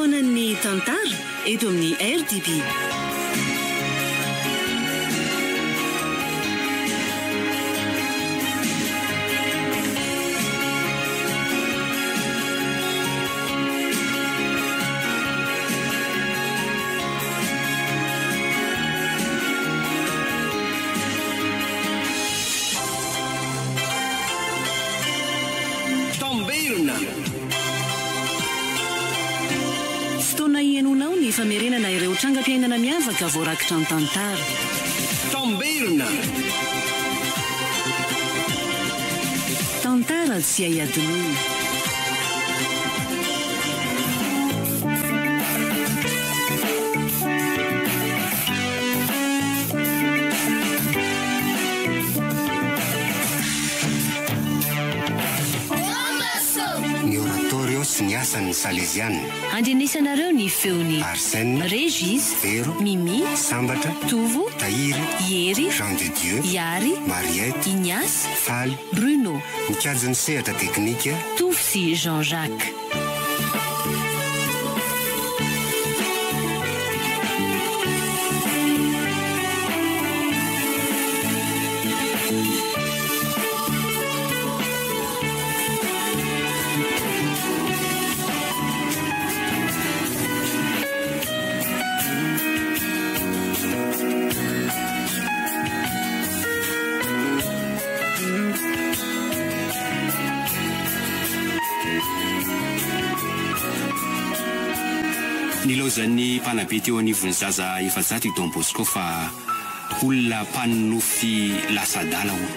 Fotoanan'ny tantara eto amin'ny RDB. Tamberina. Fotoana hihenoanao ny famerenana ireo trangam-piainana miavaka voarakitra an-tantara. Tamberina. Tantara tsy hay adinoina. Ny Oratorio sy ny asan' ny Saleziana. Andrenesanareo ny feon'i. Arsène. Régis. Vero. Mimi. Sambatra. Tovo. Tahiry. Hery. Jean de Dieu. Iary. Mariette. Ignace. Faly. Bruno. Mikajy ny sehatra teknika. Tovo sy Jean Jacques. Nilaozan'ny mpanabe teo anivon'ny zaza 400 i Don Bosco fa olona mpanonofy lasa adala hono.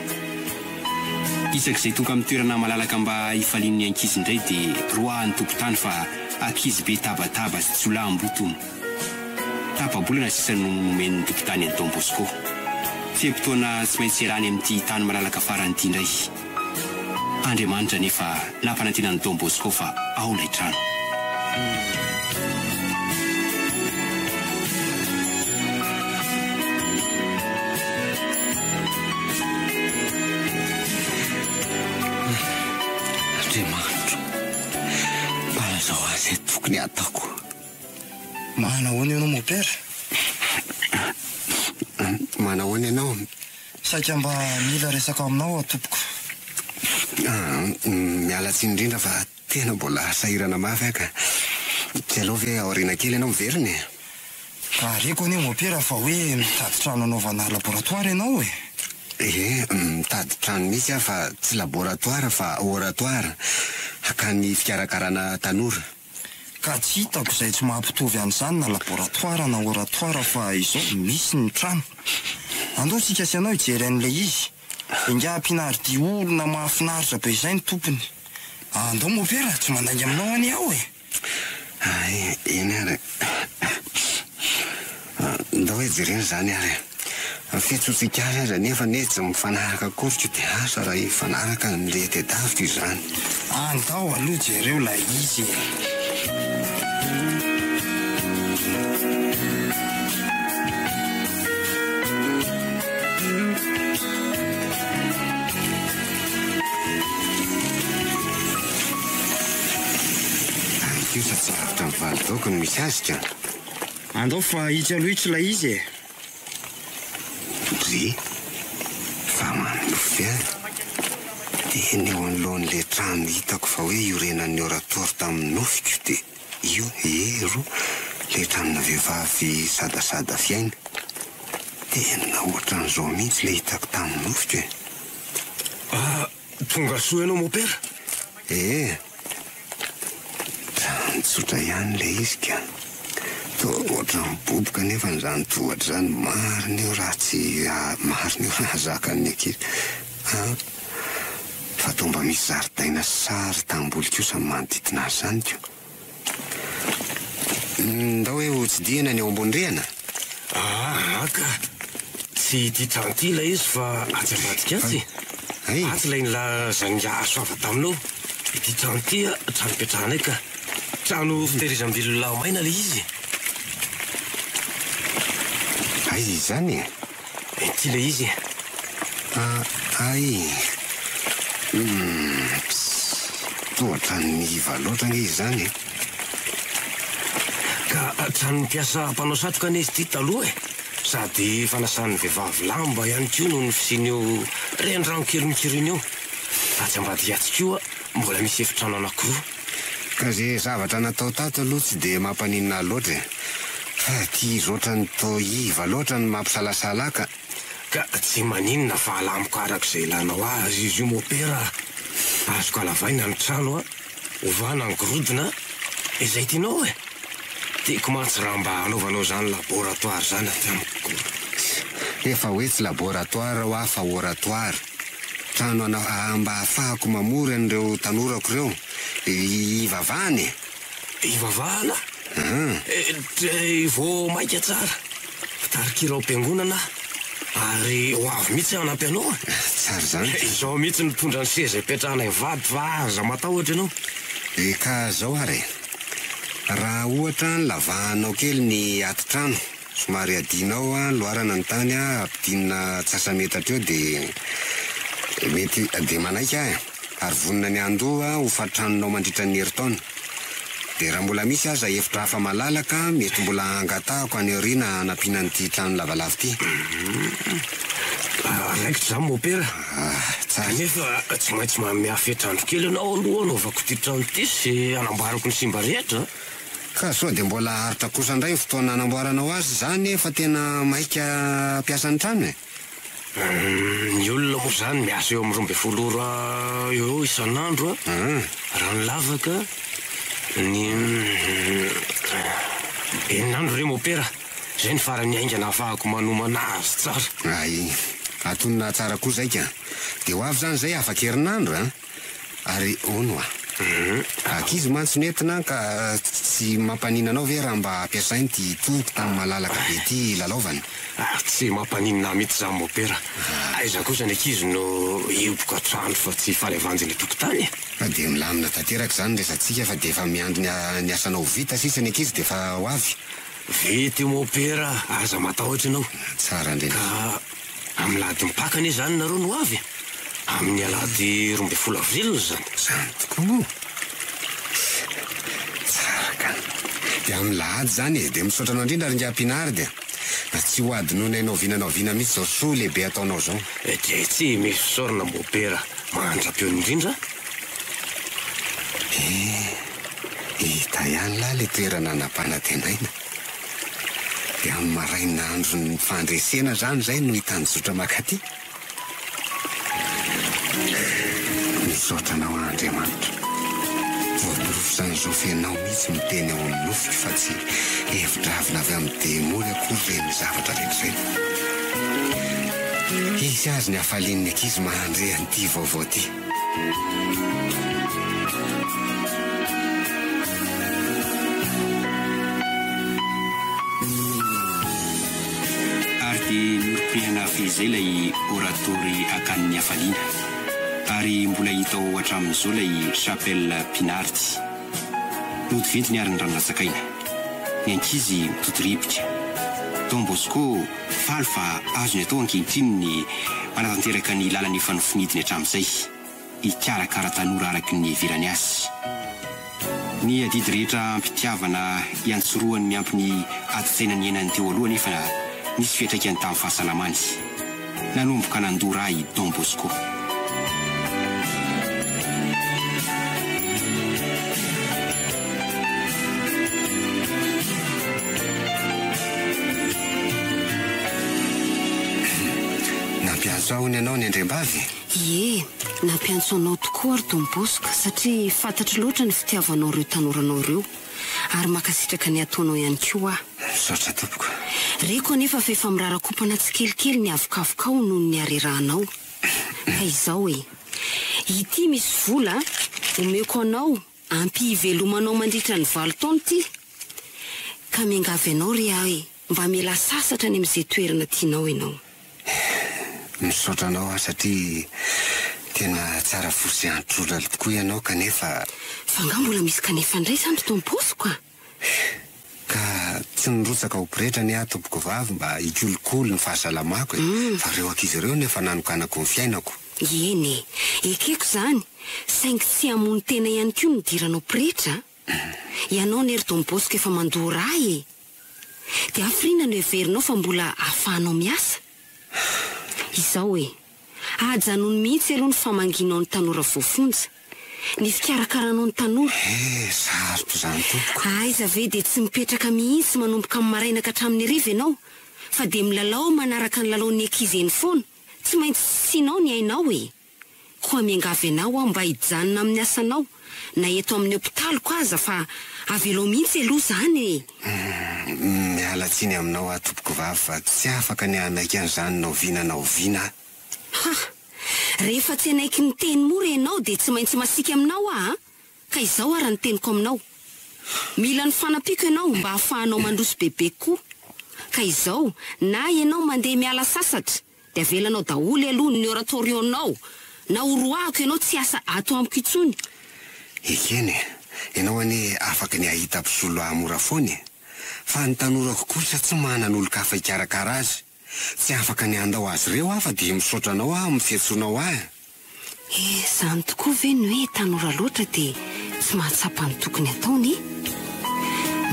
Isak'izay tonga amin'ny toerana malalaka mba hifalian'ny ankizy indray dia roahan'ny tompon-tany fa ankizy be tabataba sy jiolahimboto hono. Tapa-bolana sisa no nomen'ny tompon-tany an'i Don Bosco. Fe-potoana tsy maintsy iarahany amin'ity tany malalaka farany ity indray. Andriamanitra anefa nampanantena an'i Don Bosco fa ao ilay trano. Andriamanitro, mba lazao ahy izay tokony hataoko. Manahoana ianao Mopera? Manahoana ianao? Saika mba mila resaka aminao aho tompoko. Miala tsiny indrindra fa tena mbola sahirana mafy aho ka. Tsy aleo ve aoriana kely ianao miverina e? Ka reko anie Mopera fa hoe mitady trano hanaovana laboratoire ianao e? Ie, mitady trano mihitsy aho fa tsy laboratoire fa oratoire, hakany fikarakarana tanora. Ka tsy hitako izay tsy mampitovy an'izany na laboratoire na oratoire fa izao misy ny trano. Andao isika sy ianao hijery an'ilay izy. Ingahy Pinardi olona mahafinaritra be izay ny tompony. Andao mopera, tsy mandainga aminao anie aho e! Hay, eny ary e. Ndao hoe jerena izany ary e. Ny fiantsoantsika azy aza anefa anie tsy mifanaraka akory ko dia asa raha hifanaraka ny le tedaviko izany. Andao aloha jereo ilay izy e. Any kosa tsy lavitra ny validaoko no misy azy ka. Andao fa itsy aloha itsy ilay izy e. Dry, fa manonofy ahy. Dia ny eo anoloan'ilay trano hitako fa hoe iorenan'ny oratoire tamin'ny nofiko dia io, ero, ilay tranona vehivavy sadasada fiaina. Tena ohatran'izao mihitsy ilay hitako tamin'ny nofiko e. Ah, tonga soa ianao mopera. Ee. Trano tsotra ihany ilay izy ka. Toa ohatran'ny boboka anefa izany tohatra izany. Marina io raha tsy marina io raha zakan'ny ankizy. An! Fa toa mba misy zaridaina sy sary tamboly kosa ny manodidina azy izany ko. Ndao hoe ho tsidihina ny ao ambony rihana? Aa ka! Tsy ity trano ity ilay izy fa atsy ambadika atsy e! Atsy ilay nilazan'ingahy Soava taminao. Ity trano ity trano ipetrahanay ka! Trano fitehirizam-bilona maina ilay izy e! Aiza izany e? Ity ilay izy e! Hay! Humm! Toa ohatran'ny iva loatra ange izany e! Tranon'ny mpiasa mpanao satroka anie izy ity taloha e! Sady fanasan'ny vehivavy lamba ihany koa noho ny fisian'io renirano kely mikoriana io. Atsy ambadika atsy koa mbola misy efitrano anankiroa. Ka ze zavatra natao tato aloha tsy dia mampaninona ahy loatra e! Fa ity izy ohatran'ny toa iva loatra no mampisalasala ahy ka! Ka tsy maninona fa alamiko araka izay ilanao azy izy io mopera a! Azoko alavaina ny trano a! Ovana ny gorodona a! Izay tianao e! Tiako mantsy raha mba hanaovanao izany laboratoire izany aty amiko. Efa hoe tsy laboratoire hoa fa oratoire. Trano ana mba ahafahako mamory an'ireo tanorako ireo. Hivavahana e! Hivavahana? Eh, vao maika tsara. Mpitarikira ao am-piangonana aho. Ary ho avy mihitsy aho hanampy anao e. Tsara izany. Izao mihitsy no mitondra ny seza ipetrahanay mivady fa aza matahotra ianao. Eh, ka zao ary e. Raha ohatra lavahanao kely ny ati-trano, somary adinao loharana ny tany, ampidinina atsasa-metatra eo dia mety dia manaiky aho e. Ary vonona ny handoa hofan-tranonao mandritra ny herintaona. Dia raha mbola misy aza efitra hafa malalaka, mety mbola hangatahako any aoriana hanampiana an'ity trano lavalava ity. Raikitra izany mopera. Tsara. Kanefa tsy maintsy manome ahy fetr'andro kely ianao aloha hanaovako ity trano ity sy hanamboarako ny simba rehetra. Ka sao dia mbola haharitra kosa indray ny fotoana hanamboaranao azy izany fa tena maika hampiasa ny trano e? Ny olona moa izany miasa eo amin'ny 12 ora eo eo isan'andro an, raha ny lavaka, ny enina andro re mopera, izay no farany haingana ahafahako manomana azy tsara. Hay, atonina tsara koa izay ka. Dia ho avy izany izay afaka herinandro an! Ary hono hoa. Ankizy mantsy no entina ka tsy mampaninona anao ve raha mba ampiasainy ity tokotany malalaka be ity hilalaovany? Ah, tsy mampaninona ahy mihitsy izany mopera. Aiza kosa ny ankizy no hihiboka an-trano fa tsy hifaly havanjy ny tokotany e? Fa dia milamina tanteraka izany ny resatsika fa dia efa miandry ny asanao ho vita sisa ny ankizy dia efa ho avy. Vita io mopera, aza matahotra ianao. Tsara indrindra. Ka Amin'ny lahadin'ny Paka anie izany nareo no avy e! Amin'ny alahady 12 avril izany. Izany tokoa moa? Tsara ka! Dia amin'ny lahady izany e! Dia misaotra anao indrindra ry Ingahy Pinard a! Tsy ho hadinoinay na oviana na oviana mihitsy izao soa lehibe ataonao izao. Dia tsy misy fisaorana Mopera mandra-peo indrindra. Eh! Hita ihany lahy ilay toerana nampanantenaina. Dia amin'ny maraina andron'ny fandresena izany izay no hitanjotra mankaty? Misaotra anao aho Andriamanitra. Voaporofo izany izao fa ianao mihitsy miteny ao amin'ny nofiko fa tsy hevi-dravina avy amin'ny demony akory ireny zavatra rehetra ireny. Hisy azy ny hafalian'ny ankizy mahandre an'ity vaovao ity. Ary dia niorim-pihana fehizay ilay oratory Akanin'ny Hafaliana. Ary mbola hita ao hatramin'izao ilay Chapelle Pinardi. Nody ventiny ary ny rano latsak'aina. Ny ankizy mitotoribika. Don Bosco faly fa azony atao ankehitriny ny manatanteraka ny lalana efa nofinidiny hatramin'izay, hikarakara tanora araka ny niheverany azy. Ny adidy rehetra am-pitiavana iantsorohany miampy ny adin-tsaina niainany teo aloha anefa nisy fiantraikany tamin'ny fahasalamany. Nanomboka nandoa ra i Don Bosco. Nampiantso ahy hono ianao ny andriambavy? Ie, nampiantso anao tokoa aho ry Don Bosco satria fantatro loatra ny fitiavanao ireo tanoranao ireo. Ary mankasitraka ny ataonao ihany koa aho. Misaotra tompoko. Reko anefa fa efa mirarakompana tsikelikely ny avokavokao noho ny harerahanao. Ka izao e. Ity misy vola, omeko anao, ampy hivelomanao mandritra ny valo taona ity. Ka miangavy anao re aho e, mba mialà sasatra any amin'izay toerana tianao ianao. Misaotra anao aho satria tena tsara fo sy antrolal tokoa ianao kanefa. Fa angaha mbola misy kanefa indray izany ry Don Bosco a? Ka tsy nirotsaka ho pretra anie aho tompoko vavy mba hikolokolo ny fahasalamako e, fa ireo ankizy ireo no efa nanokanako ny fiainako. Eny e, ekeko izany, saingy tsy hamono tena ihany koa ny nidiranao pretra a! Ianao anie ry Don Bosco efa mandoa ra e! Dia hafiriana no heverinao fa mbola ahafahanao miasa? Izao e, ajanony mihitsy aloha ny famangianao ny tanora voafonja, ny fikarakaranao ny tanora. He, sarotra izany tompoko. Aiza ve dia tsy mipetraka mihitsy manomboka amin'ny maraina ka hatramin'ny hariva ianao, fa dia milalao manaraka ny lalaon'ny ankizy eny foana. Tsy maintsy tsitsianao ny ainao e! Koa miangavy anao aho mba hijanona amin'ny asanao, na eto amin'ny hopitaliko aza fa avelao mihitsy aloha izany e! Miala tsiny aminao aho tompokovavy fa tsy afaka ny hanaiky an'izany na oviana na oviana aho. Ha! Rehefa tsy hanaiky ny teny mora ianao dia tsy maintsy masiaka aminao aho a! Ka izao ara ny teniko aminao. Mila ny fanampiako ianao mba hahafahanao mandroso bebe kokoa. Ka izao, na ianao mandeha miala sasatra, Dia avelanao daholo aloha ny oratorio-nao na ho roahako ianao tsy hiasa ato amiko intsony. Ekena e! Ianao anie afaky ny hahita mpisolo ahy mora foana e! Fa ny tanorako kosa tsy manana olon-kafa hikarakara azy. Tsy afaka ny handao azy ireo aho fa dia misaotra anao aho amin'ny fiantsoanao ahy. Eh, zany tokoa ve ny hoe tanora loatra dia tsy mahatsapa ny tokony ataony e?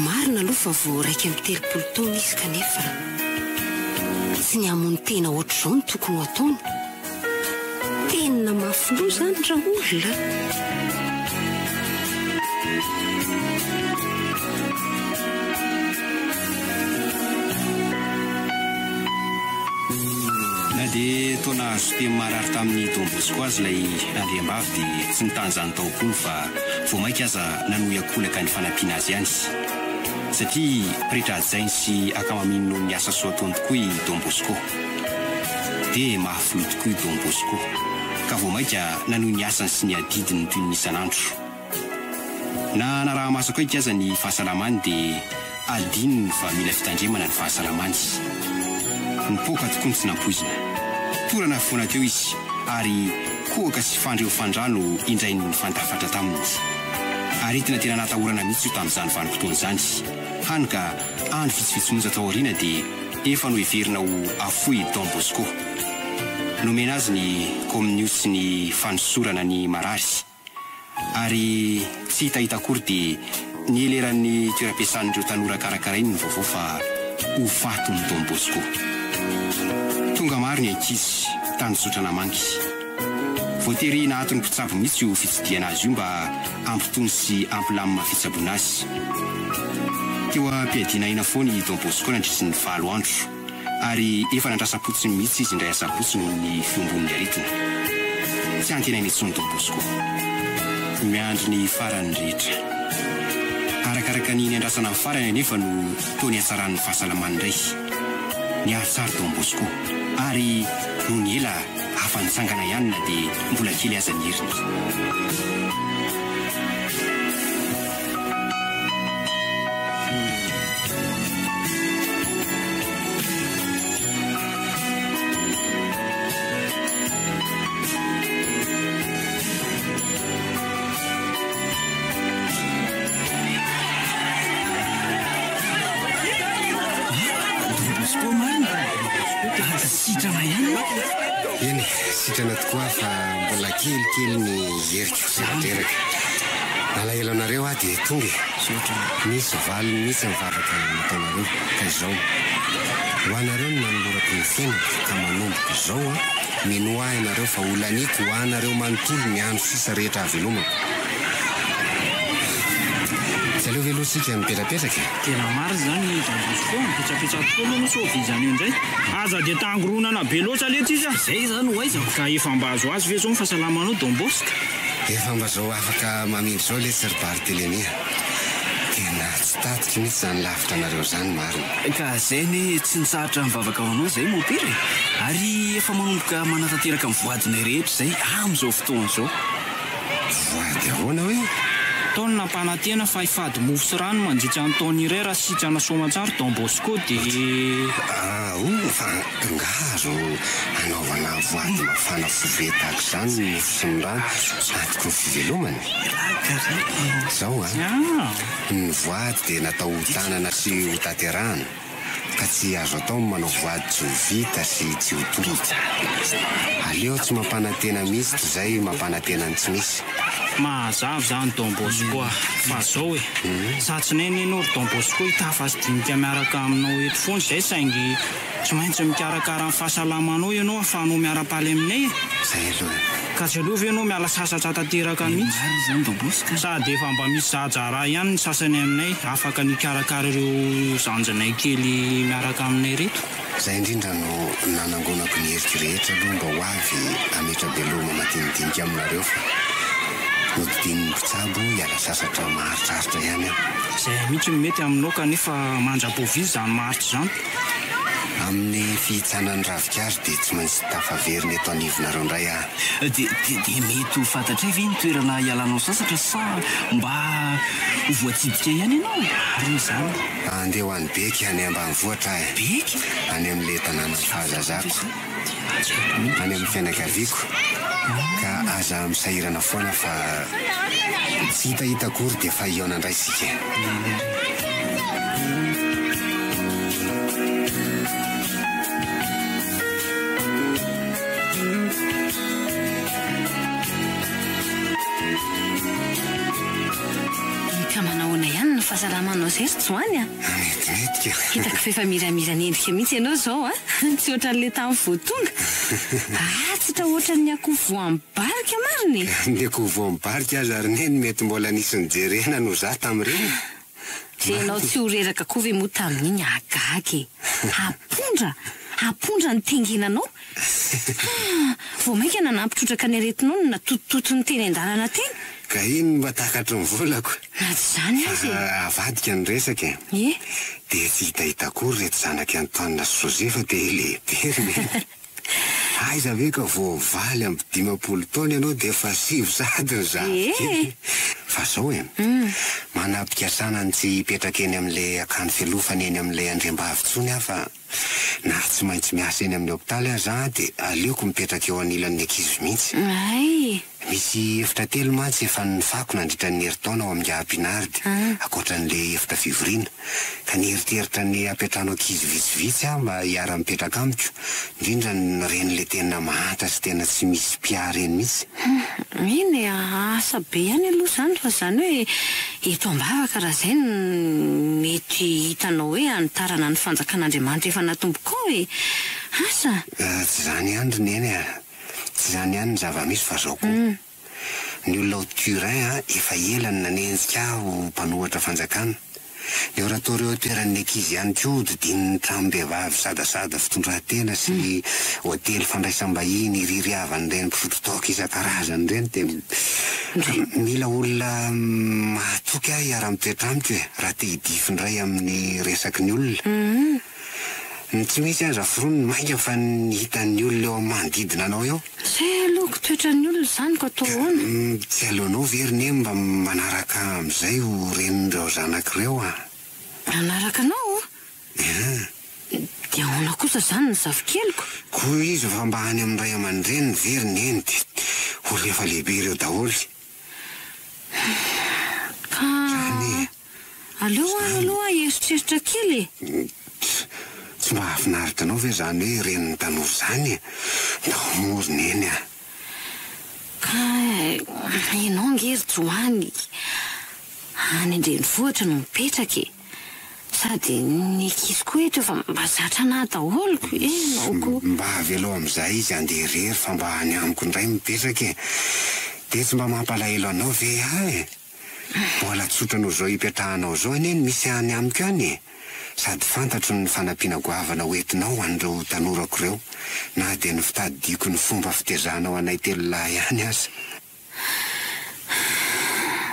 Marina aloha fa vao 31 taona izy kanefa tsy ny hamono tena ohatr'izao no tokony ho ataony. Tena mafy loha zany raolona a! Na dia toa nahazo teny maharary tamin'i Don Bosco aza ilay andriambavy dia tsy nitana izany tao am-pony fa vao mainka aza nanohy an-kolaka ny fanampiana azy ihany. Satria pretra hajainy sy ankamamiany noho ny asa soa ataony tokoa i Don Bosco. Dia mafy loha tokoa i Don Bosco ka vao mainka nanohy ny asany sy ny adidiny toy ny isan'andro. Na naraha-maso akaiky aza ny fahasalamany dia adinony fa mila fitandremana ny fahasalamany. Nipoaka tokoa ny tsy nampoizina. Torana afovoana teo izy ary kohaka sy fandreofan-drano indray no nifantafatra taminy. Aretina tena natahorana mihitsy io tamin'izany vanim-potoana izany, hany ka andro vitsivitsy monja tao aoriana dia efa noheverina ho afoy i Don Bosco. Nomena azy ny kominio sy ny fanosorana ny marary. Ary tsy hitahita akory dia niely eran'ny toeram-piasan'ireo tanora karakarainy ny vaovao fa ho faty ny Don Bosco. Tonga maro ny ankizy tany zotra namangy. Voatery nahaton'ny mpitsabo mihitsy io fitsidihana azy io mba hampitony sy hampilamina fitsaboana azy. Teo am-piadiana aina foana i Don Bosco nandritry ny valo andro. Ary efa nandrasam-potsiny mihitsy izy indray asabotsy noho ny fiombon'ny aretina. Tsy antenaina intsony Don Bosco. Miandry ny farany ny rehetra. Arakaraka ny niandrasana ny farany anefa no toa nihatsaran'ny fahasalamany indray. Nihatsara Don Bosco. Ary nony ela afa-nitsangana ihany na dia mbola kely aza ny heriny. Sitrana ihany Eny, sitrana tokoa aho fa mbola kelikely ny heriko tsy tanteraka. Nalahelo anareo aho dia tonga e. Nisy valiny mihitsy ny vavaka nataonareo, ka izao, Ho anareo no nanolorako ny fiainako, ka manomboka izao an, minoa ahy ianareo fa ho laniako ho anareo manontolo ny andro sisa rehetra hahavelomako. Tsy aleo ve aloha isika mipetrapetraka e? Tena marina izany Don Bosco, mipetrapetraka tokoa aloha ianao sao vizana eo indray. Aza dia tangoronana be loatra letsy izy a! Izay izany ho aiza? Ka efa mba azo azo ve izao ny fahasalamanao Don Bosco? Efa mba zao afaka mamindra zao letsy ry Barthelemy a! Tena tsy tatiko mihitsy zany lavitra anareo zany marina. Ka zay anie tsy nitsahatra nivavaka ho anao zay mompera e! Ary efa manomboka manatanteraka ny voadinay rehetra izay amin'izao fotoana izao. Voady ahoana hoe? Tao ny nampanantena fa hifady mofo sy rano mandritra ny taona iray raha sitrana soamantsara Don Bosco dia. Aah fa Angaha azo anaovana voady mafana fo be tahaka izany ny mofo sy ny rano antoky ny fivelomana? Izao an, ny voady dia natao ho tanana sy ho tanterahana, ka tsy azo atao ny manao voady tsy ho vita sy tsy ho tonga. Aleo tsy mampanantena mihitsy toy izay mampanantena ny tsy misy. Mazava izany Don Bosco a! Fa zao e! Satsinay anie ianao ry Don Bosco hitafa sy dinika miaraka aminao eto foana izay saingy tsy maintsy mikarakara ny fahasalamanao ianao ahafahanao miara-paly aminay e! Zay aloha e! Ka tsy aleo ve ianao miala sasatra tanteraka mihitsy? Marina izany Don Bosco. Sady efa mba misy za-draharaha ihany ny sasany aminay afaka ny hikarakara ireo zanjinay kely miaraka aminay ireto. Izay indrindra no nanangonako ny heriko rehetra aloha mba ho avy hametra-beloma madinidinika aminareo fa nodidian'ny mpitsabo hiala sasatra maharitraritra ihany aho. Izay mihitsy no mety aminao kanefa mandra-povizy izany maharitra izany. Amin'ny fihitsanan'ny ravinkazo dia tsy maintsy tafaverina eto anivonareo indray aho. Dia, dia, dia mety ho fantatray ve ny toerana hialanao sasatra sa mba ho voatsidika ihany ianao e? Marina izany. Andeha ho any Beky any ambanivohitra aho e. Beky? Any amin'ilay tanànan'ny fahazazako. Any amin'ny fianakaviako. Ka aza misahirana foana fa tsy hitahita akory dia efa hihaona indray isika e. Eny ary. Ka manahoana ihany ny fahasalamanao izay ry Joany a? Metimety ka. Hitako fa efa miramirana endrika mihitsy ianao izao a! Tsy ohatran'ilay tamin'ny vao tonga. Atsitra ohatran'ny akoho voam-barika marina e! Ny akoho voam-barika aza ry Neny mety mbola nisy nijerena noho izaho tamin'ireny. Dia ianao tsy ho reraka koa ve moa tamin'iny hahagaga e! Apondra! Apondra ny tengenanao! Ha! Vao mainka nanampy trotraka ny aretinao ny natotototony teny an-dalana teny! Ka iny no mba takatry ny volako. Na tsy izany aza e! Fa avadika ny resaka e! Ie? Dia tsy hitahita akory ireto zanak'i Antoine sy Josefa dia lehibe ry Neny. Aiza ve ka vao 58 taona ianao dia efa sivy sahady ny zafikely. Fa zao e, manam-pikasana ny tsy hipetraka eny amin'ilay akany fialofana eny amin'ilay andriambavy intsony aho fa na tsy maintsy miasa eny amin'ny hopitaly aza aho dia aleoko mipetraka eo anilan'ny ankizy mihitsy. Hay! Misy efitra telo mantsy efa nifako nandritra ny herintaona ao amin'ny Gare-Pinard, ankoatra an'ilay efitra fivoriana. Ka nieritreritra ny hampiantrano ankizy vitsivitsy aho mba hiara-mipetraka amiko, indrindra ny renin'ilay tena mahantra sy tena tsy misy mpiahy ireny mihitsy. Hum, eny e, asa be ihany aloha izany fa izany hoe eto am-bavaka raha izay no mety hitanao hoe hanitarana ny fanjakan'Andriamanitra efa natombokao e! Asa! Tsy izany ihany ry Neny a! Tsy izany ihany ny zava-misy fa zao koa. Ny olona ao Turin a, efa ela no nanenjika ahy ho mpanohatra fanjakana. Ny oratorio toeran'ny ankizy ihany koa hodidinin'ny tranom-behivavy sadasada fitondran-tena sy hotely fandraisam-bahiny iririavan'ireny mpisotro toaka isan-karazany ireny dia mila olona mahatoky aho hiara-mitoetra amiko e, raha te hidify indray amin'ny resaky ny olona. Ny tsy misy aza foroniny mainka fa ny hitan'ny olona eo amin'ny manodidina anao eo. Zay aloha ko toetran'ny olona izany ko atao ahoana? Tsy aleonao ve ry Neny mba manaraka ahy amin'izay ho renin'ireo zanako ireo a? Hanaraka anao? Eeh. Dia ahoana kosa izany ny zafikeliko? Koa izy fa mba any amin'ny ray aman-dreniny ve ry Neny dia olona efa lehibe ireo daholo. Ka. Izany e. Aleo ary aloha hieritreritra kely e! Tsy mba hahafinaritra anao ve izany hoe renin'ny tanora izany e? Ndao moa ry Neny a! Ka ianao ange ry Joany any an-drenivohitra no mipetraka e! Sady ny ankizy koa eto efa mba zatra anah daholo ko ianao koa. Mba avelao amin'izay izy handeha irery fa mba any amiko indray mipetraka e! Dia tsy mba mampalahelo anao ve aho e? Mbola tsotra noho izao ipetrahanao izao anie ny misy any amiko any e! Sady fantatro ny fanampiana goavana ho entinao ho an'ireo tanorako ireo, na dia ny fitadidiako ny fomba fitezanao anay telo lahy ihany aza.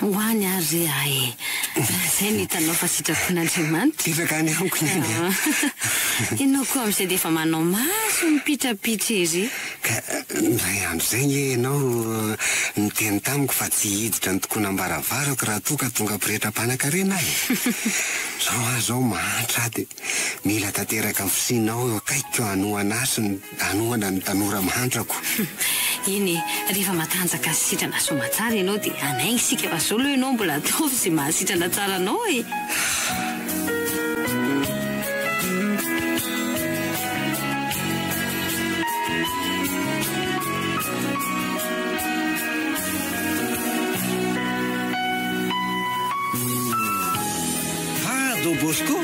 Ho any ary re aho e! Raha izay no hitanao fa sitrapon'Andriamanitra. Hipetraka any amiko neny a! Ianao koa amin'izay dia efa manao maso mipitrapitra ery. Ka indray andro izay nge ianao niteny tamiko fa tsy hiditra ny tokonam-baravarako raha toa ka tonga pretra mpanankarena aho e! Zao aho zao mahantra aho dia mila tanteraka ny fisianao eo akaikiko hanohana ahy sy ny hanohana ny tanora mahantrako. Eny e, rehefa matanjaka sy sitrana soamatsara ianao dia hanainga isika fa zao aloha ianao mbola ataovy izay mahasitrana tsara anao e! Don Bosco.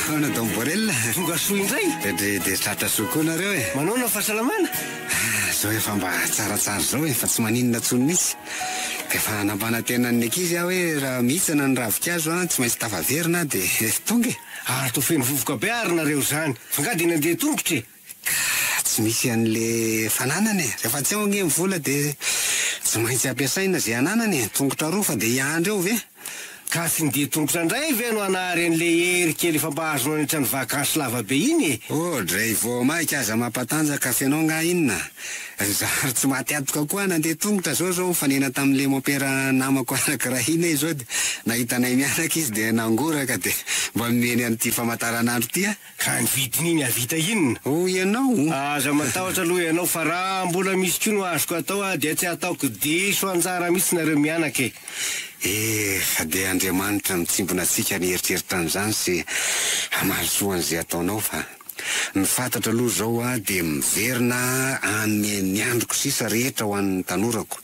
Ahoana Don Borel? Tonga soa indray. Dia dia tratra soa koa nareo e. Manaona ny fahasalamana? Ah, zao efa mba tsaratsara zao e, fa tsy maninona tsony mihitsy. Efa nampanantena ny ankizy aho hoe raha mihitsana ny ravinkazo an, tsy maintsy tafaverina aho dia tonga e. Ary toa feno vovoka be ary nareo izany. Fa nga dia nandeha tongotra e? Ka tsy misy an'le fananana e! Rehefa tsy ao ange ny vola dia tsy maintsy ampiasaina izay ananana e! Tongotra roa fa dia hiandry eo ve? Ka tsy ny dia tongotra indray ve no hanary an'le hery kely efa mba azonao nandritra ny vakansy lava be iny e? Oh dray vao maika aza mampatanjaka f'ianao nga inona? Zary tsy maty antoka koa aho nandeha tongotra zao zao nifanena tamin'le mompera namako anakiray iny aho izao dia nahita anay mianaka izy dia nangoraka dia mba nomeny an'ity famataranandro ity aho. Ka ny vidin'iny hahavita inona? Hoy ianao. Aza matahotra aloha ianao fa raha mbola misy koa no azoko atao dia tsy hataoko diso anjara mihitsy nareo mianaka e! Eh, fa dia Andriamanitra mitsimbina antsika ny hieritreritra an'izany sy hamaly soa an'izay ataonao fa ny fantatro aloha izao a dia miverina hanome ny androko sisa rehetra ho an'ny tanorako.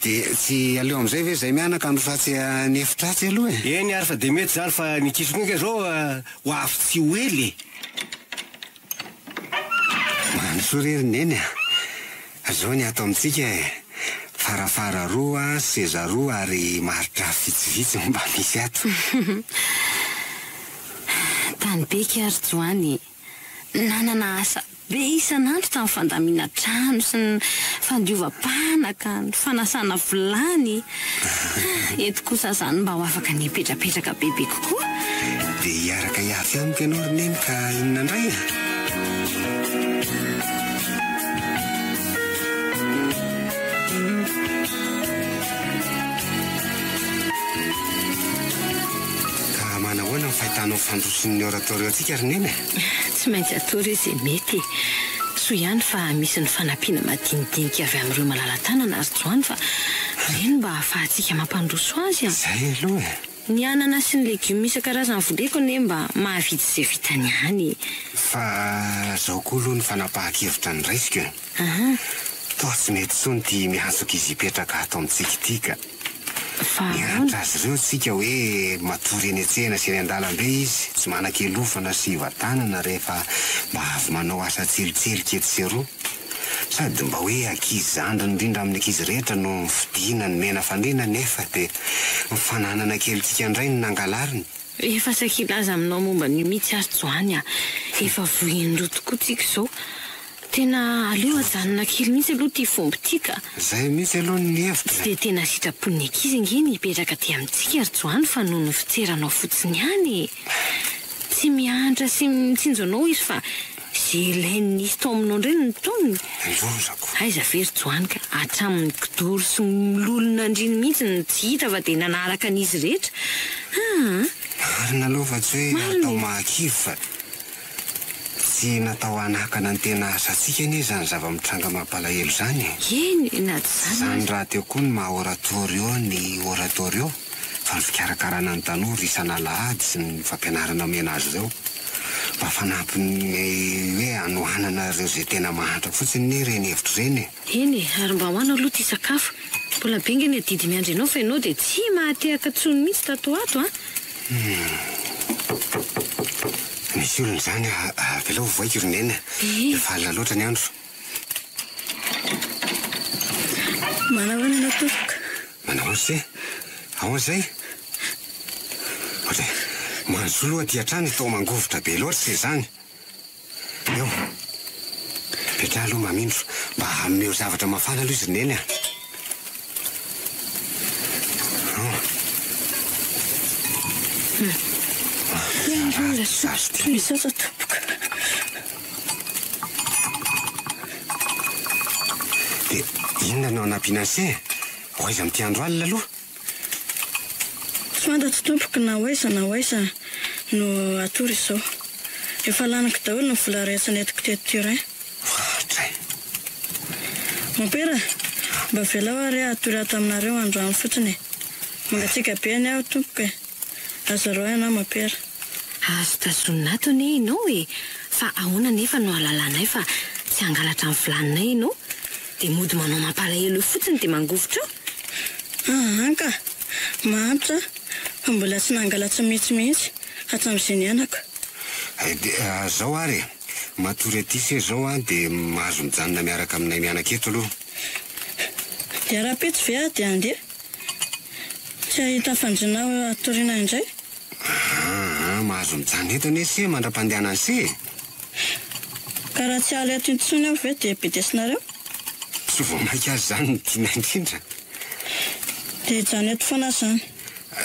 Dia tsy aleo amin'izay ve izay mianaka handroso atsy an'efitra atsy aloha e? Eny ary fa dia mety izany fa ny ankizy koa ange izao Ho avy tsy ho ela e! Mandrosoa re ry Neny a! Zao ny ato amintsika e! Farafara roa, seza roa ary maritrafo vitsivitsy no mba misy ato. Tany Beky ary Joany nanana asa be isan'andro tamin'ny fandaminan-trano sy ny fandiovam-panaka, ny fanasana vilany. Eto kosa izany mba ho afaka ny hipetrapetraka bebe kokoa. Dia hiaraka hiafy amiko ianao ry Neny ka inona indray e? Ka manahoana ny fahitanao fandroson'ny oratorio-ntsika ry Neny e? Tsy maintsy atao re izay mety e! Soa ihany fa misy ny fanampiana madinidinika avy amin'ireo malala-tanana ry Joany fa ireny mba ahafahantsika mampandroso azy a! Izay aloha e! Ny anana sy ny legioma isan-karazany voleko anie mba mahavidy izay vitany ihany e! Fa izao koa aloha ny fanapahan-kevitra noraisiko e! Toa tsy mety intsony ity miantso ankizy hipetraka ato amintsika ity ka! Fa ahoana? Mianatra azy ireo tsika hoe matory eny an-tsena sy eny an-dalambe izy, tsy manan-kelofana sy hivatanana rehefa mba avy manao asa tselitselika etsy sy eroa. Sady mba hoe ankizy zandriny indrindra amin'ny ankizy rehetra no nofidiana nomena fandriana nefa dia ny fananana kelintsika indray no nangalariny. Efa saika hilaza aminao momba an'io mihitsy aho ry Joany a! Efa vohin'ny roa tokoa tsika izao. Tena aleo ajanona kely mihitsy aloha ity fomba ity ka. Zay mihitsy aloha ny hevitra Tsy e. dia tena sitrapon'ny ankizy ange ny hipetraka aty amintsika ry Joany fa noho ny fitseranao fotsiny ihany e. Tsy miantra sy mitsinjo anao izy fa ze ilainy nisy tao aminao indray no nitaoniny. Lozako. Aiza ve ry Joany ka hatramin'ny kidoro sy mololon'andriany mihitsy no tsy hita fa dia nanaraka an'izy rehetra. Aa. Marina aloha fa tsy hoe Marina atao e. mahakivy fa. Tsy natao hanakana ny tena asantsika anie izany zava-mitranga mampalahelo izany e! Eny, na tsy izany Izany aza. rahateo koa ny maha oratorio ny oratorio, fa ny fikarakarana ny tanora isan'alahady sy ny fampianarana omena azy ireo. Mba fanampin'ny hoe hanohanana ireo izay tena mahantra fotsiny anie ireny hevitra ireny e! Eny e, ary mba hoano aloha ity sakafo. Mbola be nge ny adidy miandry anao fa ianao dia tsy mahatehaka intsony mihitsy tato ho ato an! Humm. Misy olona izany a, avelao ho voaiko ry Neny a. Efa alina loatra ny andro. Manahoana anao tompoko? Manahoana se? Ahoana izay? Ohatry manjo aloha aty an-trano e, toa mangovitra be loatra se izany. Eo. Mipetraha aloha Mamindro. Mba omeo zavatra mafana aloha izy ry Neny a. Misaotra tompoko. Dia inona no hanampiana an'se? Ho aiza amin'ity andro alina aloha? Tsy fantatro tompoko na ho aiza na ho aiza no hatory izao. Efa laniko daholo ny vola rehetra nentiko teto Turin. Ohatray. Mompera, mba avelao ary aho hatory ato aminareo androany fotsiny e. Mangatsiaka be anie aho tompoko e. Aza roahina aho mompera. Azo tazonina ato anie ianao e! Fa ahoana anefa no ahalalanay fa tsy hangalatra ny vilaninay ianao? Dia mody manao mampalahelo eo fotsiny dia mangovitra eo? Aa ka! Mahantra fa mbola tsy nangalatra mihitsy mihitsy. hatramin'izay niainako. Dia zao ary e, matory aty se zao an, dia mahazo mijanona miaraka aminay mianaka eto aloha. Dia rahampitso ve aho dia handeha? Tsy hahita fandriana hatoriana indray? Aa, mahazo mijanona eto anie se mandra-pandehanan'i se e! Ka raha tsy hiala eto intsony aho ve dia bedesinareo? Tsy vao mainka aza izany no tiana indrindra. Dia hijanona eto foana aho izany.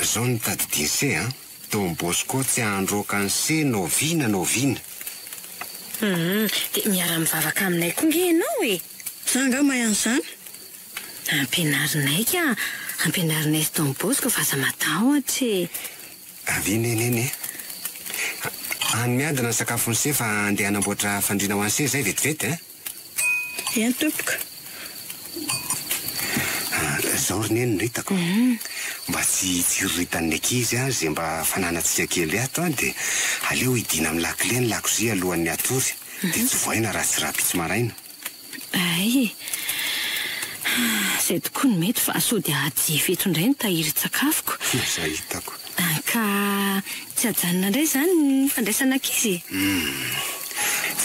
Izao no tadidian'i se an! Don Bosco tsy handroaka an'i se na oviana na oviana. Hum, dia miara-mivavaka aminay koa nge ianao e! Za angaha mahay an'izany? Ampianarinay ka! Ampianarinay sy Don Bosco fa aza matahotra e! Avia neny eny e! Any miadana ny sakafon'i se fa andeha hanamboatra fandriana ho an'i se izay vetivety a! Eny tompoko. Zao ry neny no hitako. Mba tsy hitsiriritan'ny ankizy an, ze mba fananantsika kely ato an, dia aleo hidiana amin'ny lakile ny lakozia alohan'ny hatory, dia tsy vohaina raha tsy rahampitso maraina. Hay e! Izay tokoa no mety fa sao dia hahajify eto indray ny tahirin-tsakafoko. Izay hitako. Ka tsy hajanona indray izany ny fandraisana ankizy e? Humm.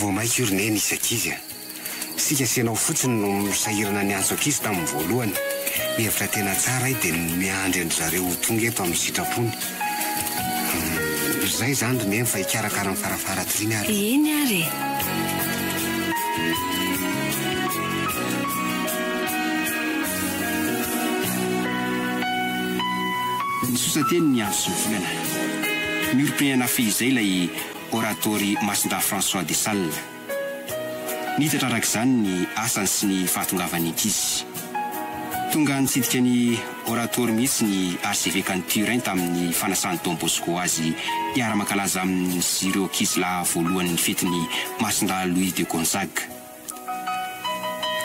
Vao maika io ry Neny hisy ankizy a. Isika sy ianao fotsiny no sahirana niantso ankizy tamin'ny voalohany. Mihevitra tena tsara ahy dia ny miandry an-dry zareo ho tonga eto amin'ny sitrapony. Humm. Izay izany ry Neny fa hikarakara ny farafara atoriana aho aloha. Eny ary e. Nisosa teny ny andro sy ny volana. Niorim-pirenena fehizay ilay Oratory Masindahy François de Sales. Nitatra araka izany ny asany sy ny fahatongavan'ny ankizy. Tonga nitsidika ny Oratory mihitsy ny Arsevekan'i Turin tamin'ny fanasan'i Don Bosco azy hiara-mankalaza amin'izy ireo ankizilahy voalohany ny fetin'i Masindahy Louis de Gonzague.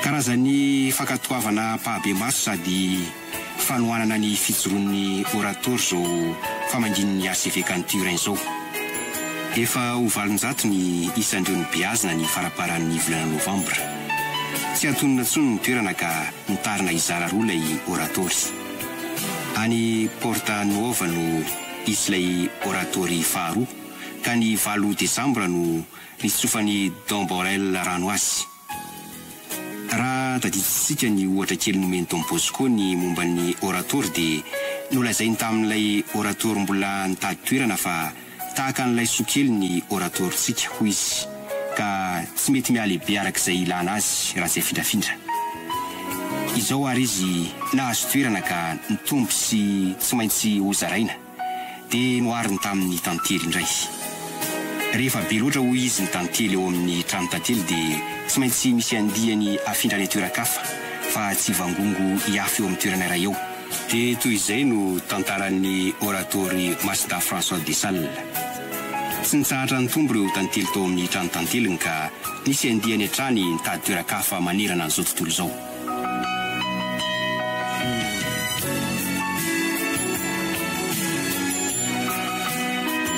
Karazan'ny fankatoavana ampahibemaso sady fanohanana ny fijoroan'ny Oratory izao famangian'ny Arsevekan'i Turin izao. Efa ho 800 ny isan'ireo nobeazina ny faramparan'ny volana novambra. Tsy antonona intsony ny toerana ka nitarina hizara roa ilay Oratory. Any Porta Nuova no hisy ilay Oratory faharoa ka ny valo desambra no nitsofan'i Don Borel rano azy. Raha tadidintsika ny ohatra kely nomen'i Don Bosco ny momba ny Oratory dia nolazainy tamin'ilay Oratory mbola nitady toerana fa tahaka an'ilay soa kely ny Oratorintsika hoy izy ka tsy mety mihalehibe araka izay ilana azy raha tsy afindrafindra. Izao ary izy nahazo toerana ka nitombo sy tsy maintsy hozaraina. Dia nohariny tamin'ny tantely indray. Rehefa be loatra hoy izy ny tantely eo amin'ny tranon-tantely dia tsy maintsy misy andiany afindra any an-toeran-kafa fa tsy hivangongo hiafy eo amin'ny toerana iray eo. Dia toy izay no tantaran'ny Oratory Masindahy François de Sales. Tsy nitsahatra nitombo ireo tantely tao amin'ny tranon-tanteliny ka nisy andiany hatrany nitady toeran-kafa manerana an'izao tontolo izao.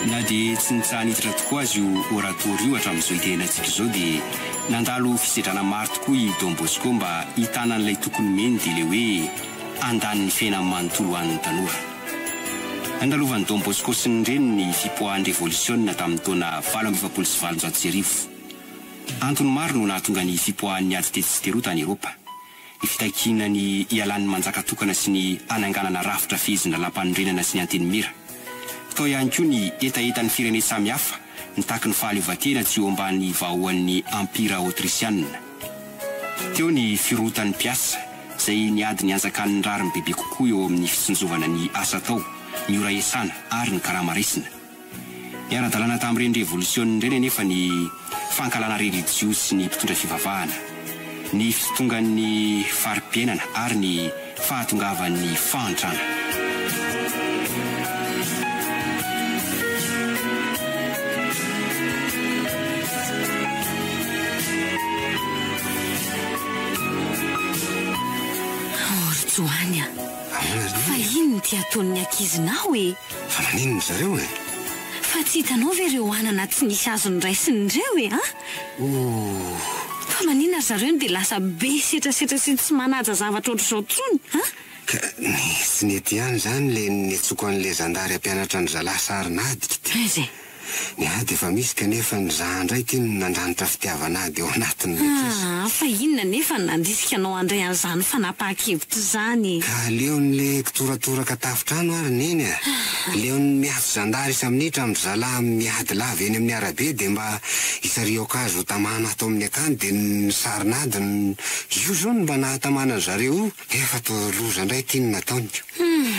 Na dia tsy nitsaha-niditra tokoa aza io oratory io hatramin'izao itenenantsika izao dia nandalo fisedrana maro tokoa i Don Bosco mba hitana an'ilay toky nomeny dia ilay hoe handany ny fiainany manontolo ho an'ny tanora. Nandalovan'i Don Bosco sy ny reniny ny fipoahan'ny revolisiona tamin'ny taona 1848. Antony maro no nahatonga ny fipoahan'ny ady tetsy sy teroa tany Eropa. Ny fitakiana ny hialan'ny manjaka tokana sy ny hananganana rafitra fehezin'ny lalàmpanorenana sy ny antenimiera. Tao ihany koa ny hetahetan'ny firenen-tsamihafa nitaky ny fahaleovantena tsy ho ambany vahoan'ny Empira Aotrisianina. Teo ny firohotan'ny mpiasa, izay niady ny hanjakan'ny rariny bebe kokoa eo amin'ny fitsinjovana ny asa atao, ny ora iasana ary ny karama raisina. Niara-dalàna tamin'ireny revolisiona ireny anefa ny fankahalana relijiozy sy ny mpitondra fivavahana, ny fitongan'ny fari-piainana ary ny fahatongavan'ny fahantrana. Oh ry Joany a! Fa inona ity ataon'ny ankizinao e? Fa naninona zareo e? Fa tsy hitanao ve ireo anana tsy nisy azo noraisiny ireo e an? Ooh. Fa maninona ry zareo no dia lasa be setrasetra sy tsy manaja zavatra ohatr'izao intsony an? Ka tsy nety ihany izany le niantsoako an'le zandary hampianatra an-dry zalahy sarin'ady k'ty. Aiza e? Ny ady efa misy kanefa ny za ndray ty no nandranitra fitiavana ady ao anatin'ilay ankizy. Aa fa inona anefa no nandrisika anao handray an'izany fanapahan-kevitra izany e? Ka aleon'le kitoratoraka tafontrano ary neny a! Aleon'ny miantso zandary isa-minitra amin-dry zalahy miady lava eny amin'ny arabe dia mba isariako azy ho tamana ato amin'ny akany dia ny sarin'ady no io zao no mba nahatamana an-dry zareo io nefa toa loza indray ity no nataony ko. Humm!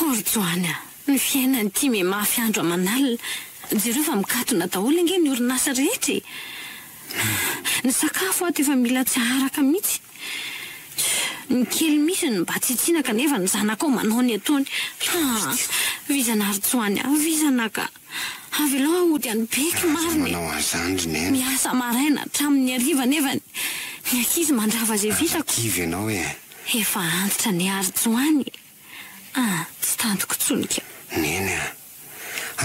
O ry Joany a! Ny fiainana ity me mafy andro aman'alina. Jereo fa mikatona daholo ange ny orinasa rehetra e! Ny sakafo ato efa mila tsy aharaka mihitsy. Ny kely misy no mba tsitsiana kanefa ny zanakao manao ny ataony. Haa! Vizana ry Joany a! Vizana ka! Avelao aho hody any Beky Aza marina e! manao an'izany ry Neny. Miasa maraina hatramin'ny hariva nefa ny ankizy mandrava izay Aza vitako. kivy ianao e! Efa antitra anie ary Joany e! Ah, tsy tantiko intsony ka. Neny a!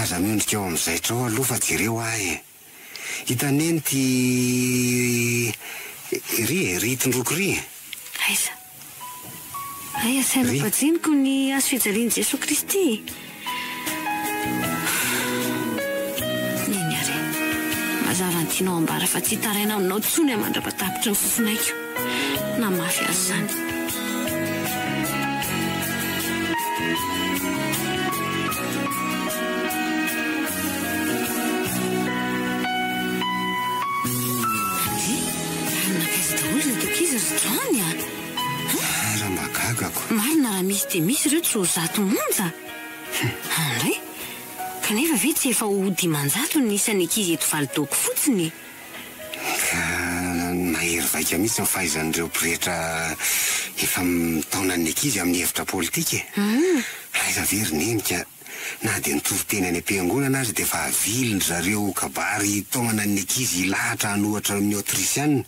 Aza miondrika eo amin'ny zaitra ao aloha fa jereo ahy e! Hitan'i Neny ity ery e, ry tondroko ry e! Aiza? Hay asaina Ry. bajiniko ny hazo fijalian'i Jesoa Kristy e! Neny ary e! Mazava ny tianao ambara fa tsy hitaraina aminao intsony aho mandra-patapitry ny fofonaiko. Na mafy aza izany. Ndry, ary nankaiza daholo ireto ankizy ry Joany a? Raha mba gagako. Marina raha misy dia misy ireo tsy ho zato monja. Andray, kanefa ve tsy efa ho 500 ny isan'ny ankizy eto Validoko fotsiny e? Ka mahery vaika mihitsy ny fahaizan'ireo pretra efa mitaona ny ankizy amin'ny hevitra politika e! Aiza ve ry Neny ka na dia ny toriteny any am-piangonana aza dia efa avilin-dry zareo kabary hitaomana ny ankizy hilahatra hanohatra ny Aotrisiana.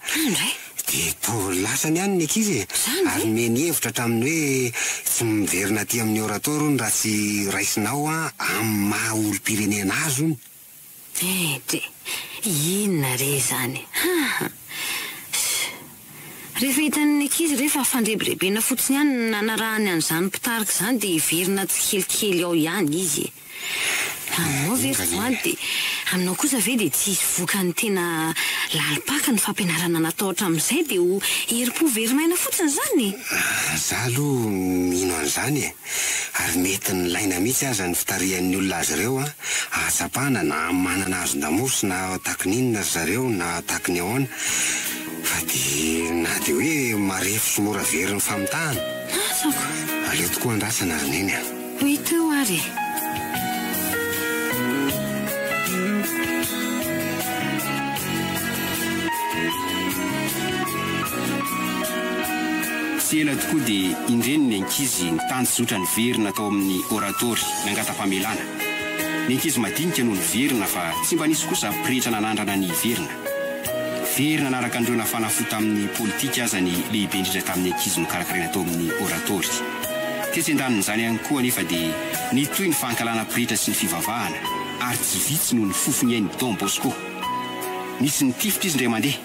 Dia toa lasany ihany ny ankizy e! Ary nomeny hevitra hatramin'ny hoe tsy miverina aty amin'ny Oratoire hono raha tsy raisinao amin'ny maha olom-pirenena azy hono. Ety! Inona re izany? Haha! Sh! Rehefa hitan'ny ankizy re fa fandrebirebena fotsiny ihany ny nanarahany an'izany mpitarika izany dia hiverina tsikelikely ao ihany izy e! Aminao ve ry Joany dia aminao kosa ve dia tsy hisy vokany tena lalim-paka ny fampianarana natao hatramin'izay dia ho herim-po very maina fotsiny izany e? Za aloha mino an'izany e! Ary mety nilaina mihitsy aza ny fitarihan'ny olona azy ireo hahatsapana na manana hazon-damosina takin'inona ry zareo na takin'ny ahoana fa dia na dia hoe marefo sy mora very ny famitahana. Asako. Aleo tokoa andrasana ry Neny a. Ho hita eo ary e. Tsy ela tokoa dia indreny ny ankizy nitanjozotra niverina tao amin'ny oratory nangata-pamelana. Ny ankizy madinika no niverina fa tsy mba nisy kosa pretra nanandrana ny hiverina. Very nanaraka an'ireo nafana fo tamin'ny politika aza ny lehibe indrindra tamin'ny ankizy nokarakaraina tao amin'ny oratory. Tetsy an-danin'izany ihany koa anefa dia nitohy ny fankahalana pretra sy ny fivavahana ary tsy vitsy no nifofo ny ain'i Don Bosco. Nisy nitifitra izy indray mandeha.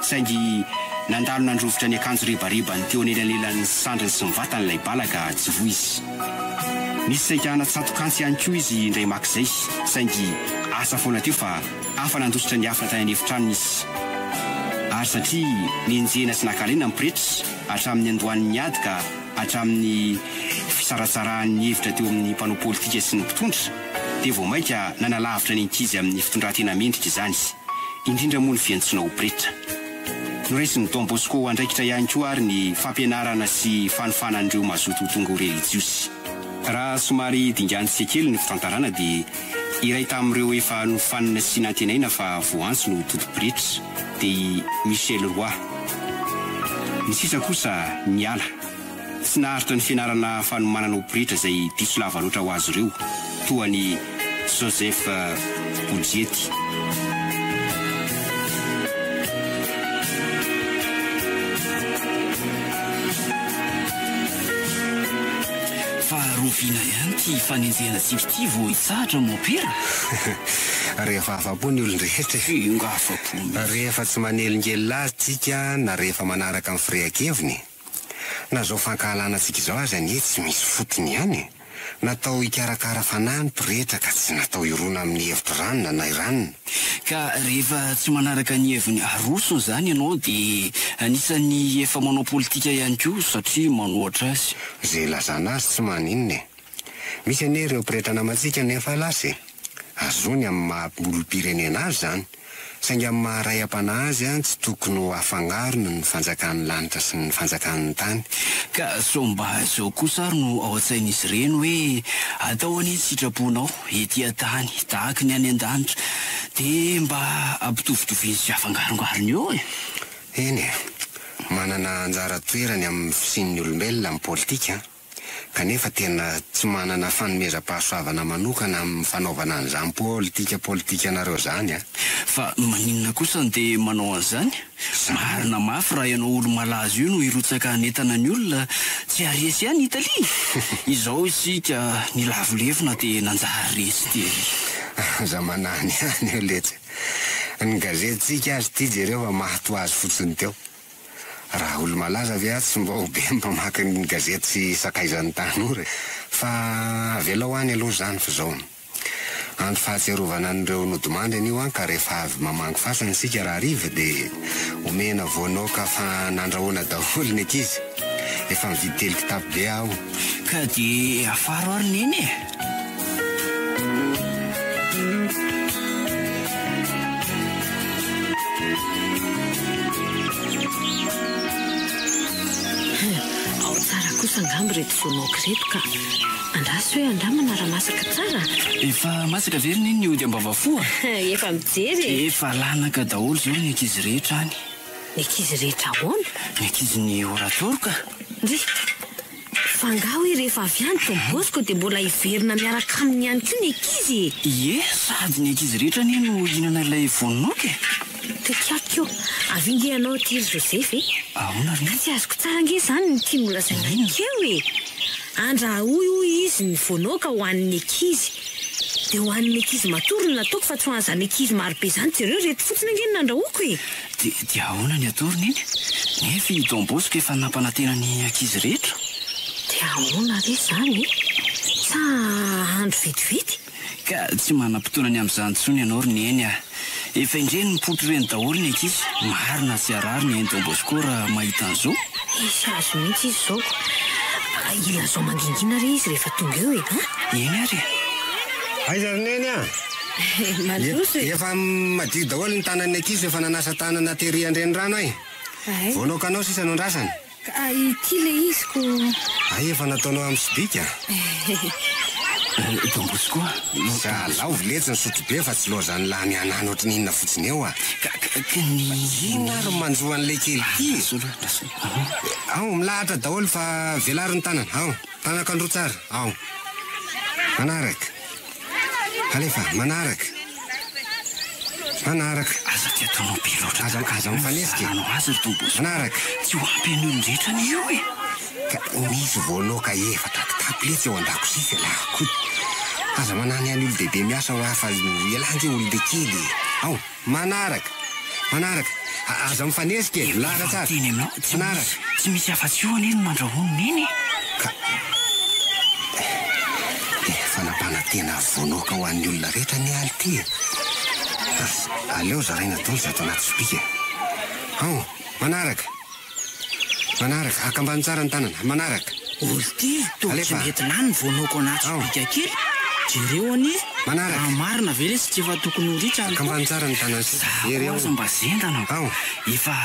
Saingy nandalo nandrovitra ny akanjo rebarebany teo anelanelan'ny sandriny sy ny vatany ilay bala ka tsy voa izy. Nisy saika hanatsatoka antsy ihany koa izy indray maka izay, saingy asa foana teo fa afa-nandositra niafina tany an'efitranony izy. Ary satria nenjehina sy nankahalaina ny pretra hatramin'ny niandohan'ny ady ka hatramin'ny fisaratsarahan'ny hevitra teo amin'ny mpanao politika sy ny mpitondra, dia vao mainka nanalavitra ny ankizy amin'ny fitondran-tena mendrika izany. indrindra moa ny fiantsoana ho pretra. Noraisin'i Don Bosco ho andraikitra ihany koa ary ny fampianarana sy fanofana an'ireo mazoto ho tonga ho relijiozy. Raha somary dingantsika kely ny fitantarana dia iray tamin'ireo efa nofanina sy nantenaina fa voantso no ho tody pretra dia i Michel Roy. Ny sisa kosa niala. Tsy naharitra ny fianarana fanomanana ho pretra izay diso lava loatra ho azy ireo, toa an'i Joseph Budzietti. Fa rahoviana ihany ity fanenjehana antsika ity vao hitsahatra mompera? Rehefa afa-po ny olon-drehetra e. Ingahy afa-po mihitsy. Rehefa tsy manelingelina azy tsika na rehefa manaraka ny firehan-keviny. Na izao fankahalana antsika izao aza anie tsy misy fotony ihany e! Natao hikarakara fanahy ny pretra ka tsy natao hirona amin'ny hevitry ranona na i ranona. Ka rehefa tsy manaraka ny heviny arosony izany ianao dia anisan'ny efa manao politika ihany koa satria manohatra azy. Izay ilazana azy tsy maninona e! Misy anie ireo pretra namantsika no efa lasa e! Azony amin'ny maha olom-pirenena azy izany. Saingy amin'ny maha ray am-panahy azy an, tsy tokony ho afangarony ny fanjakan'ny lanitra sy ny fanjakan'ny tany. Ka sao mba izao kosa ary no ao an-tsain'izy ireny hoe, atao anie ny sitraponao, ety an-tany, tahaky ny any an-danitra, dia mba ampitovitoviny sy afangarongarony eo e! Eny e! Manana anjara toerany amin'ny fisian'ny olombelona ny politika an! Kanefa tena tsy manana fanomezam-pahasoavana manokana amin'ny fanaovana an'izany politika politikanareo izany an! Fa maninona kosa no dia manao an'izany? Marina mafy raha ianao olo-malaza io no hirotsaka hanentana ny olona, tsy haharesy ihany Italie? Izao isika nilavo lefona dia nanjary resy tery. Aza manany ihany eo letsy. Ny gazetintsika aza ity jereo fa maty ho azy fotsiny teo. Raha olo-malaza ve aho tsy mba ho be mpamaky ny gazety sy sakaizan'ny tanora e! Fa avelao any aloha izany fa izao. Andro fahatsiarovana an'ireo nodimandry anio an ka rehefa avy mamangy fasana isika rahariva dia omena voanoka fa nandrahoana daholo ny ankizy. Efa mividy telo kitapo be aho. Ka dia afaro ary neny e! Ao tsara kosa angamba ireto voanoaka ireto ka. Andraso hoe andramana raha masaka tsara. Efa masaka ve ry neny ny ody ambavafo a? Efa mijery e! Efa lanaka daholo izao ny ankizy rehetra any. Ny ankizy rehetra ahoana? Ny ankizin'ny oratory ka. Ndry! Fa angaha hoe rehefa avy any Don Bosco dia mbola hiverina miaraka aminy ihany koa ny ankizy e? Ie, sady ny ankizy rehetra anie no hihinana ilay vononoka e! Tokiako io, avia nge ianao aty ry Joseph e! Ahoana ry? Ka tsy azoko tsara ange izany ny tiany holazaina keo e! Andrahoy hoy izy ny vonoka ho an'ny ankizy. Dia ho an'ny ankizy matory no nataoko fa tsy ho an'izany ankizy marobe izany, jereo ireto fotsiny ange no nandrahoako e! Dia dia ahoana ny atao ry Neny? Nefa i Don Bosco efa nampanantena ny ankizy rehetra. Dia ahoana re izany e? Sa hahandro vetivety? Ka tsy manam-potoana ny amin'izany intsony ianao ry Neny a! Efa indreny mipoitra ireny daholo ny ankizy. Marina tsy harary ny ain'i Don Bosco raha mahita an'izao. Hisy azy mihitsy izy izao ko. Ilazao mangingina re izy rehefa tonga eo e! An? Eny ary e! Aiza ry Neny a? Mandroso e! Efa madio daholo ny tanan'ny ankizy efa nanasa tanana tery an-drenirano ay! Voanoka anao sisa no andrasana. Ka ity le izy ko. Hay efa nataonao amin'ny sobika? Don Bosco a! Zalaovy letsy ny sotrobe fa tsy lozan'ny lany hanano ohatry ny inona fotsiny eo a! Ka ka ny. Inona ary no manjo an'ilay kely ity e? Ao, milahatra daholo fa velaro ny tanana, ao. Tanako androa tsara, ao. Manaraka. Alefa, manaraka. Manaraka. Aza dia ataonao be loatra Aza, aza mifanesika e. Anao azy ry Don Bosco. Manaraka. Tsy ho ampy an'ny olon-drehetra anie io e. Ka misy voanoka efatra kitapo letsy ao an-dakozia f'ialahy koa. Aza manany any olon-dehibe miasa hoa fa ialahy ange olon-dekely e. Ao. Manaraka! Manaraka! Aza mifanesika e! Milahatra tsara! Efa miteny aminao, tsy Manaraka! misy, tsy misy afa-tsy io anie no mandrahona neny e! Ka efa nampanantena vonoka ho an'ny olona rehetra anie aly ity e! Aleo zaraina daholo izay ato anaty sobika e! Ao! Manaraka! Manaraka, akambano tsara ny tanana, manaraka. Olty, toa tsy Alefa. mety lany ny voanoako anaty Ao. sobika kely. Jereo anie. Manaraka. Raha marina ve lesy tsy efa tokony ho ritra ny Akambano tsara ny tanana sy Za hery koa ao. aza mba zendana. Ao. Efa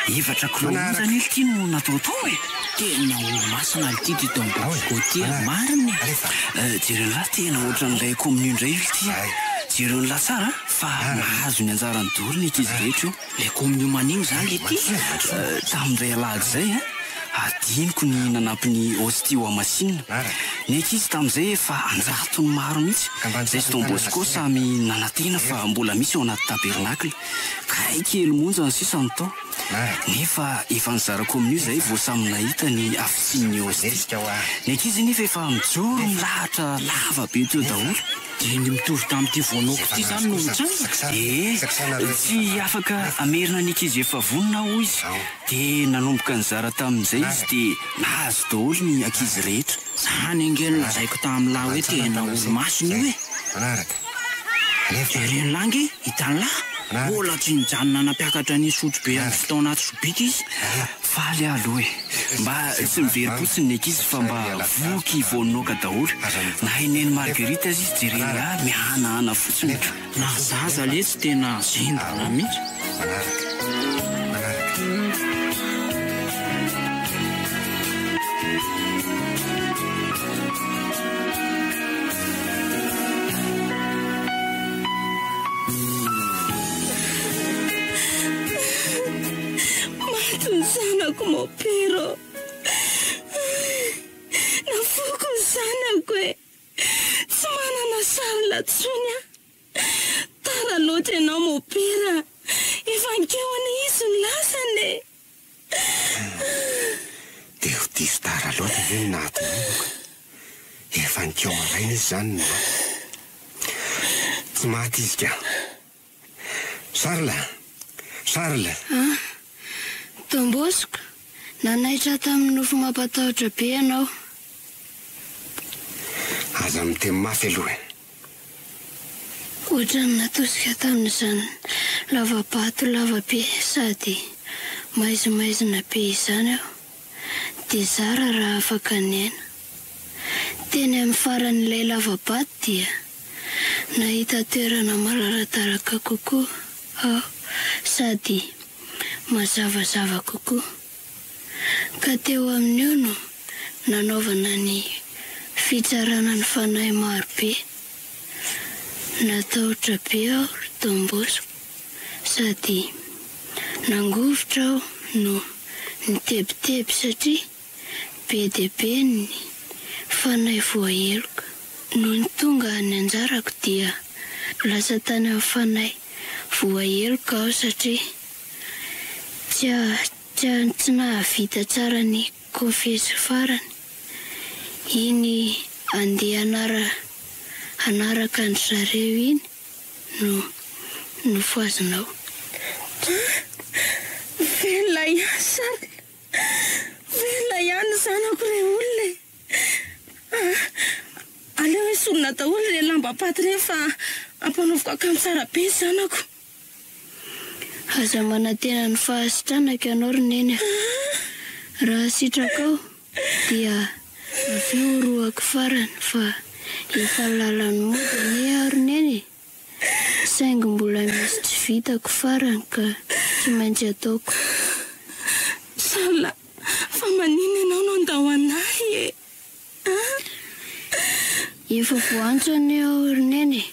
efatra kilao monja Manaraka. anie lty no natao tao e. Tena olo-masina lty ty Don Ao e. Bosco ty a, Manaraka. marina e. Alefa. Eh, jereo lahy tena ohatran'ilay communion indray io lty a. Zay. Jereo ny lahy tsara a, fa Manaraka. mahazo ny anjarany daholo ny ankizy rehetra io. Ilay communion manino izany le ty? Tamin'indray alahady izay, adinoko ny nanampy ny hostie ho hamasinina. Ny ankizy tamin'izay efa an-jatony maro mihitsy. Izay sy Don Bosco samy nanantena fa mbola misy ao anaty tabernakla. Kay kely monja ny sisa no tao. Nefa efa nizara communion izahay vao samy nahita ny hafitsian'ny hostie. Ny ankizy anefa efa mijoro milahatra lava be teo daholo. Dia ny mitovy tamin'ity voanoko ity izany no nitranga? Ee, tsy afaka hamerina ny ankizy efa vonona aho hoy izy. Dia nanomboka nizara tamin'izay izy dia nahazo daholo ny ankizy rehetra. Izany ange no lazaiko tamin'lah hoe tena olo-masina io e! Jeren'lah ange, hitan'lah, mbola tsy nijanona nampiakatra ny sotrobe avy tao anaty sobika izy. Faly aho aloha e! Mba tsy miverim-potsiny ny ankizy fa mba voky voanoaka daholo. Na i Neny Marguerite aza izy jeren'lah mihanahana fotsiny. Na zaza letsy tena zendana mihitsy. Maty ny zanako Mopera ô! Navoako ny zanako e! Tsy manana Charles intsony aho. Tara loatra ianao Mopera a! Efa nikeo anie izy no lasany e! Dia ho diso tara loatra ve ny nahatongavako? Efa nikeo maraina izy izany no maty. Tsy maty izy ka. Charles! Charles! Ah! Don Bosco, nanaitra ahy tamin'ny nofy mampatahotra be ianao. Aza miteny mafy aloha e! Ohatran'ny natosika tamin'izany lava-bato lava be sady maizimaizina be izany aho, dia zara raha afaka niaina. Teny amin'ny faran'ilay lava-bato dia nahita toerana malalatalaka kokoa aho sady mazavazava kokoa. Ka teo amin'io no nanaovana ny fitsarana ny fanahy maro be. Natahotra be aho ry Don Bosco sady nangovitra aho no nitebiteby satria be dia be ny fanahy voaheloka. Nony tonga ny anjarako dia lasa tany amin'ny fanahy voaheloka aho satria tsy tsy nahavita tsara ny konfesy farany. Iny andeha hanaraka an-dry zareo iny no nofohazinao. Velona ihany Charles! Velona ihany ny zanako re olona e! Ah! Aleo esorina daholo ireny lambam-paty ireny fa ampanaoviko akanjo tsara be ny zanako. Aza manantena ny fahasitranako ianao ry Neny a! Raha sitrakao dia avy eo horohako farany fa efa lalan'ny mody anie aho ry Neny e! Saingy mbola misy tsy vitako farany ka tsy maintsy ataoko. Charles, fa maninona ianao no handao an'ahy e? An? Efa voantso anie aho ry Neny e!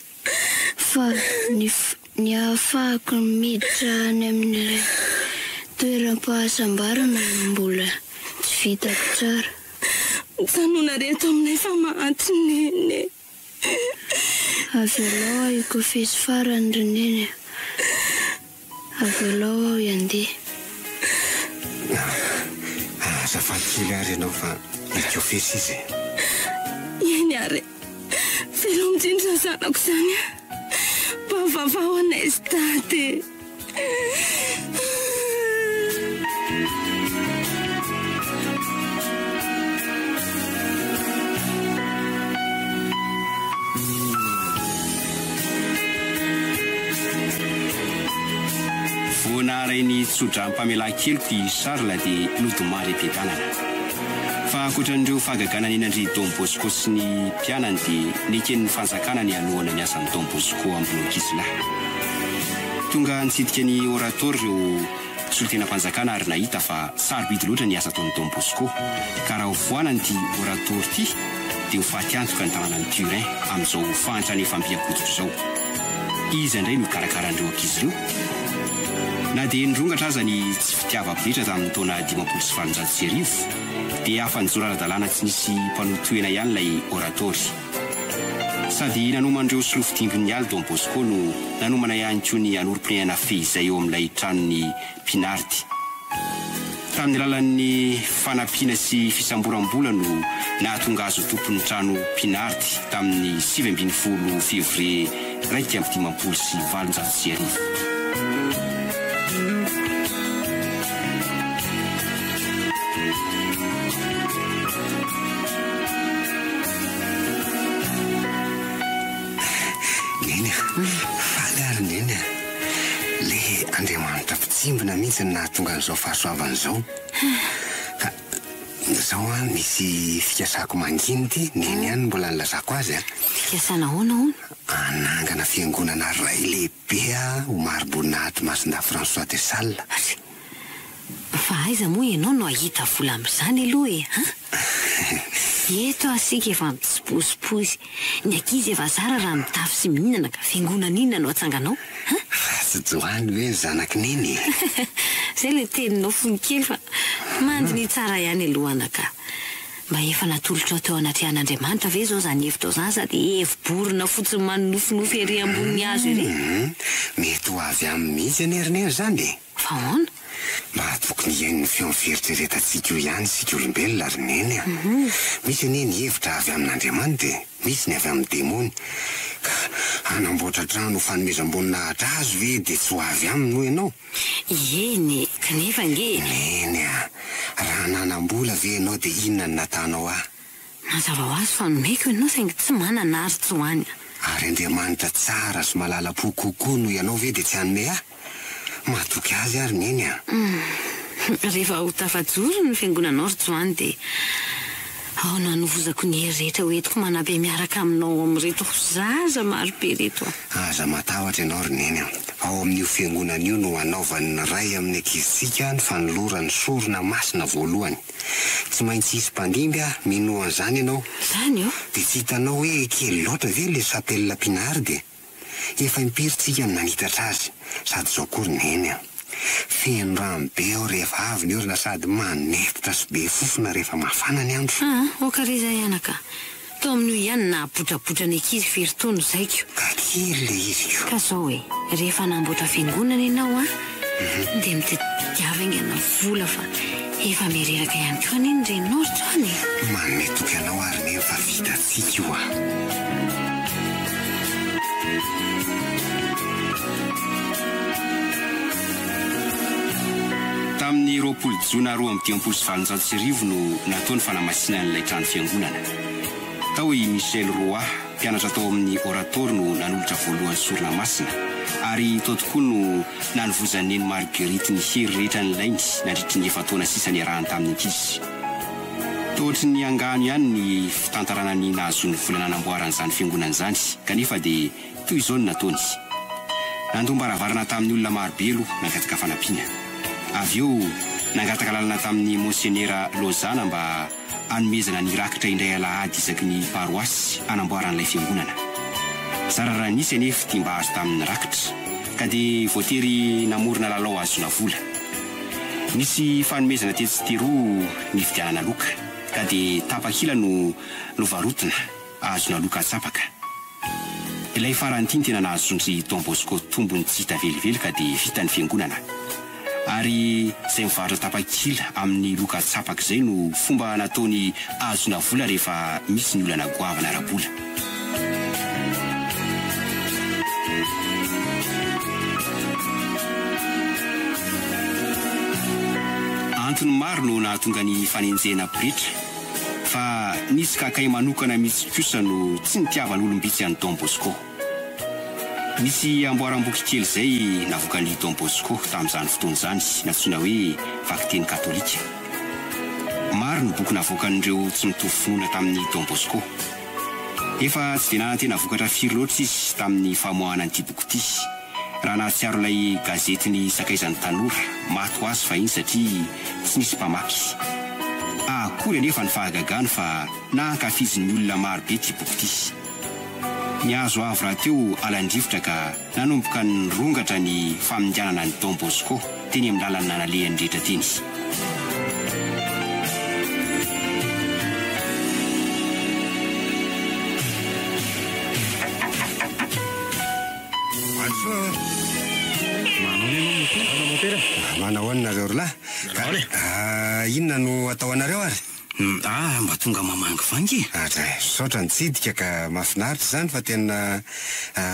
Fa ny ny ahafahako miditra any amin'ilay toeram-pahasambarana no mbola tsy vitako tsara. Mijanona re eto aminay fa mahantra i Neny e! Avelao aho hikofesy farany ry Neny a! Avelao aho hiandeha. Azafady kely ary ianao fa nikofesy izy e! Eny ary e! Veloma indrindra izany zanako izany a! Mba vavaho anay sy Dada e! Vao naharay ny tso-dram-pamelan-keloka i Charles dia nodimandry am-piadanana. Fa ankoatran'ireo fahagagana niainan-dry Don Bosco sy ny mpianany dia neken'ny fanjakana ny hanohana ny asan'i Don Bosco amin'ireo ankizilahy. Tonga nitsidika ny Oratory ireo solontenam-panjakana ary nahita fa sarobidy loatra ny asa ataon'i Don Bosco, ka raha hofoanany ity Oratory ity dia ho faty antoka ny tanànan'i Turin amin'izao fahantrana efa mby an-koditra izao. Iza indray no hikarakara an'ireo ankizy ireo? Na dia nirongatra aza ny tsy fitiavam-pretra tamin'ny taona 1850, dia afa-nijoro ara-dalàna tsy nisy mpanohitohina ihany ilay Oratory. Sady nanomana ireo solofo dimbin'ny aly Don Bosco no nanomana ihany koa ny hanorim-ponenana fehizay eo amin'ilay tranon'i Pinardi. Tamin'ny alalan'ny fanampiana sy fisamboram-bola no nahatonga azy ho tompon'ny trano Pinard tamin'ny 19 fevrier 1851. Neny a! Faly ary Neny a! Le Andriamanitra mpitsimbina mihitsy no nahatonga an'izao fahasoavana izao. Ka izao an, misy fikasako mangina ity, Neny ihany no mbola nilazako azy a. Fikasana ahoana hono? Hanangana fiangonana iray lehibe aho ho mari-boninahitry Masindahy François de Sales. Ary Fa aiza moa ianao no hahita vola amin'izany aloha e an? Eto aza isika efa mitsipozipozy, ny ankizy efa zara raha mitafy sy mihinana ka fiangonana inona no atsanganao an? Fa tsy Joany ve ny zanak'i Neny e? Izay ilay teninao fony kely fa mandiniha tsara ihany aloha anaka. Mba efa natolotrao teo anatrehan'Andriamanitra ve izao izany hevitrao izany sa dia hevi-borona fotsiny manonofinofy ery ambonin'ny hazo ery? Humm, mety ho avy aminy mihitsy anie ry Neny izany e! Fa ahoana? Mba tokony hihaino ny feon'ny fieritreretantsika io ihany isika olombelona ry Neny a! Misy anie ny hevitra avy amin'Andriamanitra e! Misy ny avy amin'ny demony. Ka hanamboatra trano ho fanomezam-boninahitra azy ve dia tsy ho avy aminy hoy ianao? Eny e! Kanefa ange e! Neny a! Raha nanam-bola ve ianao dia inona no natanao ahy? Mazava ho azy fa nomeko ianao saingy tsy manana ary tsy ho any. Ary Andriamanitra tsara sy malala-po kokoa noho ianao ve dia tsy hanome ahy? Matoky azy ary Neny a! Humm. Rehefa ho tafajoro ny fiangonanao ry Joany dia ao no hanovozako ny hery rehetra ho entiko manabe miaraka aminao amin'ireto zaza marobe ireto a! Aza matahotra ianao ry Neny a! Ao amin'io fiangonana io no hanaovan'ny ray amin'ny ankizintsika ny fanolorany sorona masina voalohany. Tsy maintsy hisy mpandimby ah, minoa an'izany ianao. Izany io? Dia tsy hitanao hoe kely loatra ve le chapelle Pinard e? Efa impiry tsika no nanitatra azy, sady izao koa ry Neny a! Feno rano be ao rehefa avy ny orana sady manefotra sy be fofona rehefa mafana ny andro. Aa, ok re izay anaka. Tao amin'io ihany nahabotrabotra ny ankizy firy toa no zaiko. Ka kely le izy ko. Ka zao e, rehefa hanamboatra fiangonana ianao an, dia mitadiava haingana vola fa efa miha-reraka ihany koa anie ny reninao ry Joany e. Manome toky anao ary neny fa vitantsika io an. Tamin'ny 20 jona 1852 no natao ny fanamasinana ilay trano fiangonana. Tao i Michel Roy, mpianatra tao amin'ny Oratory no nanolotra voalohany sorona masina, ary tao tokoa no nanovozan'i Neny Marguerite ny hery rehetra nilainy nandritry ny efa-taona sisa niarahany tamin'ny ankizy. Toa ohatry ny angano ihany ny fitantarana ny nahazoany vola nanamboarany izany fiangonana izany, kanefa dia toy izao no nataony. Nandom-baravarana tamin'ny olona marobe aloha nangataka fanampiana. Avy eo nangataka lalana tamin'ny Monsenera Lozana mba hanomezana ny rakitra indray alahady isaky ny paroasy hanamboaran'ilay fiangonana. Zara raha nisy anefa ity mba azo tamin'ny rakitra, ka dia voatery namorona lalao hahazoana vola. Nisy fanomezana tetsy sy teroa nividianana loka, ka dia tapakila no novarotina ahazoana loka atsapaka. Ilay farany ity no tena nahazoan-dry Don Bosco tombony tsy hita velively ka dia vita ny fiangonana. Ary izay mivarotra tapakila amin'ny loka atsapaka izay no fomba nataony ahazoana vola rehefa misy ny olana goavana ara-bola. Antony maro no nahatonga ny fanenjehana pretra, fa nisy kakay manokana mihitsy kosa no tsy nitiavan'olom-bitsy an'i Don Bosco. Nisy amboaram-boky kely izay navoakan'i Don Bosco tamin'izany fotoana izany, nantsoina hoe Vakiteny Katolika. Maro ny boky navoakan'ireo tsy mitovy finoana tamin'i Don Bosco. Efa tsy dia nanantena vokatra firy loatra izy tamin'ny famoahana an'ity boky ity, raha nahatsiaro ilay gazety Ny Sakaizan'ny Tanora, maty ho azy fahiny satria tsy nisy mpamaky. Akory anefa ny fahagagany fa nankafizin'ny olona maro be ity boky ity. Ny hazo avo rahateo alan-drivotra ka nanomboka nirongatra ny faminganana an'i Don Bosco teny amin'ny lalana nalehany rehetra teny. Manao ahoana nareo ry lahy? Ka inona no atao anareo ary? Ah, mba tonga mamangivangy e! Adray, misaotra nitsidika ka mahafinaritra izany fa tena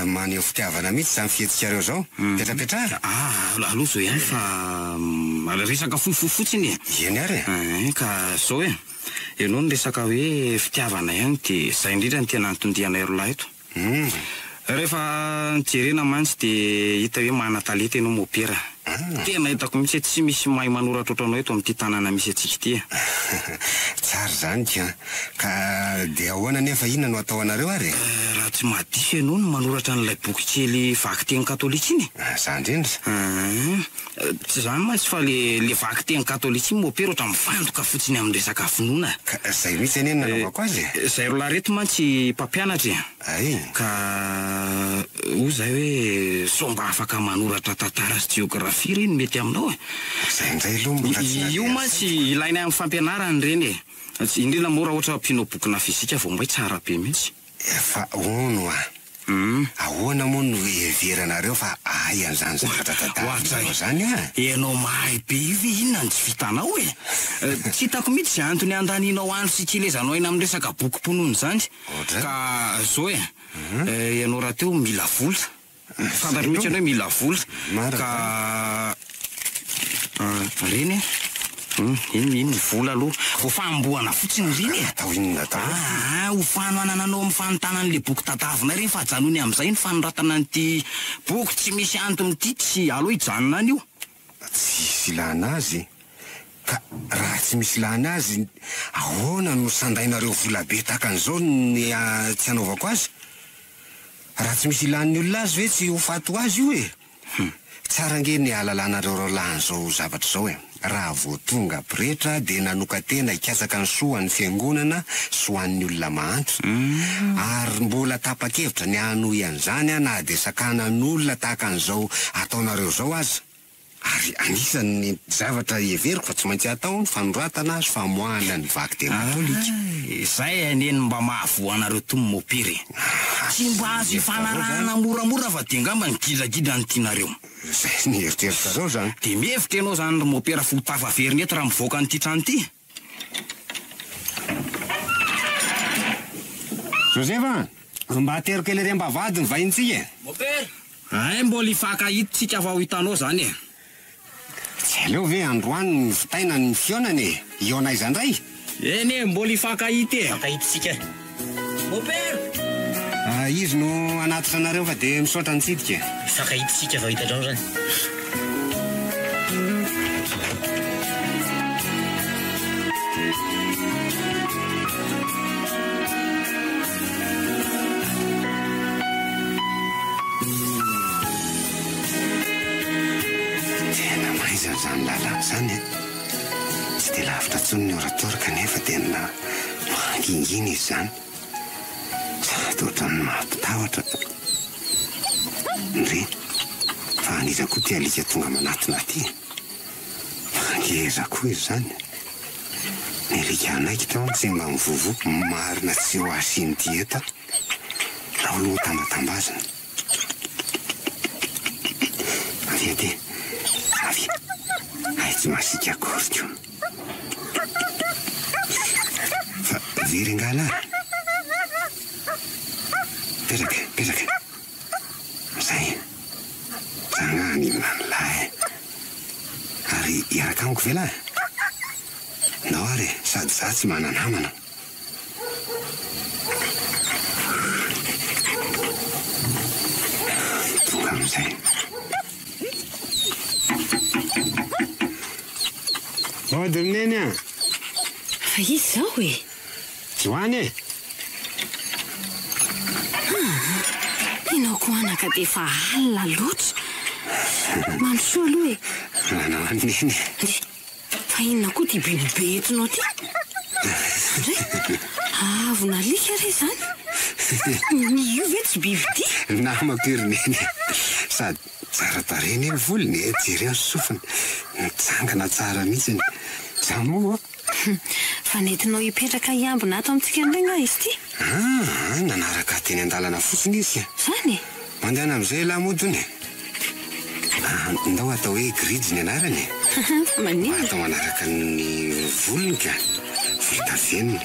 maneho fitiavana mihitsy izany fihetsikareo izao. Mipetrapetraha. Ah, aloha izao ihany fa resaka fohifohy fotsiny e! Eny ary e! Ka izao e, ianao niresaka hoe fitiavana ihany dia izay indrindra no tena anton-dianay roa lahy eto. Rehefa nojerena mantsy dia hita hoe manan-talenta ianao Mopera. Tena hitako mihitsy hoe tsy misy mahay manoratra ohatranao eto amin'ity tanàna misy antsika ity e. Tsara izany ka. Ka dia ahoana anefa, inona no atao anareo ary e? Raha tsy mahadiso ianao no manoratra an'ilay boky kely vakiteny katolika iny e. Za indrindra. Tsy izany mantsy fa le le vakiteny katolika iny mopera ohatran'ny mifantoka fotsiny amin'ny resaka finoana. Ka zay mihitsy anie no nanaovako azy e! Zay roalahy reto mantsy mpampianatra e! Ay! Ka hoy zahay hoe sao mba afaka manoratra tantara sy jeografia re no mety aminao e! Zay indray aloha mbola tsy Io naleha mantsy ilaina amin'ny fampianarana ireny e! Indrindra moa raha ohatra mpino bokina fizika vao may tsara be mihitsy. Fa hono hoa, ahoana moa no iheveranareo fa ahay an'izany zavatra tadiavinareo izany an? Ianao mahay be io ve inona no tsy vitanao e? Tsy hitako mihitsy izay antony handanianao andro sy hikelezanao aina amin'ny resaka bokim-pinoana izany. Ka zao e, ianao rahateo mila vola. Fantatro mihitsy ianao hoe mila vola ka ireny e, iny iny ny vola aloha, vao fahamboana fotsiny ireny e. Atao inona daholo? Aa ho fanohanana anao amin'ny fanontana an'ilay boky tadavinay ireny fa ajanony amin'izay ny fanoratana an'ity boky tsy misy antony ity, tsy aleo hijanona any io. Tsisy ilana azy ka raha tsy misy ilana azy ahoana no sandainareo vola be tahaka an'izao ny tsy hanaovako azy? Raha tsy misy ilan'ny olona azy ve tsy ho faty ho azy io e? Hum. Tsara ange ny hahalalanareo roalahy an'izao zavatra izao e. Raha vao tonga pretra dia nanokan-tena hikatsaka ny soa ho an'ny fiangonana sy ho an'ny olona mahantra. Ary mbola tapa-kevitra ny hanohy an'izany aho na dia sakanan'olona tahaka an'izao ataonareo izao aza. Ary anisan'ny zavatra heveriko fa tsy maintsy hatao ny fanoratana sy famoahana ny vakiteny katolika. Izay anie no mba mahavoa anareo tony mopera e! Tsy mba azo ifanarahana moramora fa dia angamba ny gidragidra no tianareo. Izay ny eritreritrareo izany. Dia mihevitra ianao izany ry mopera fa ho tafaverina eto raha mivoaka an'ity trano ity? Josefa a! Mba atero kely ery am-bavahady ny vahintsika e! Mopera! Hay mbola hifankahita tsika fa ho hitanao zany e! Tsy aleo ve androany no vitaina ny fihaonana e! Hihaona aiza ndray? Eny e, mbola hifankahita e! Hifankahita tsika e! Mopera! Izy no hanatitra anareo fa dia misaotra nitsidika e! Hifankahita tsika vao hitanao zany. Tena maizina izany lalana izany e! Tsy dia lavitra intsony ny oratoire kanefa tena mangingina izy izany. Sady ohatran'ny mampitahotra. Ndry, fa an'iza koa ity alika tonga manatona aty e? Ngeza koa izy izany. Ny alika hanaikitra hono tsy mba mivovo, marina tsy ho asian'ity eto aho. Alao aloha tambatambazina. Avia aty, avia. Hay tsy masiaka akory ko. Fa very angaha lahy? Mipetraka, mipetraka. Zay. Za angaha haninona an'lah e? Ary hiaraka amiko ve lahy? Ndao ary e, sady za tsy mana-namana. Tonga amin'izay. Mody ry Neny a! Fa iza izao e? Joany e! Aa! Ianao koa anaka dia efa alina loatra. Mandrosoa aloha e! Manao an'i Neny e! Ndry! Fa inona koa ity biby be entinao ity? Ndry! Avon'alika re izany? Io ve tsy biby ity? Namako io ry Neny e! Sady tsara tarehy anie ny volony e! Jereo ny sofiny, mitsangana tsara mihitsy. Izaho moa. Fa nentinao hipetraka hiambina ato amintsika indray nga izy ity? Aa, nanaraka ahy teny an-dalana fotsiny izy ka. Izany e? Mandehana amin'izay elah mody hono e. Ah, ndao atao hoe Grijy ny anarany e. Fa maninona? Atao manaraka ny volony ka. Volondavenona.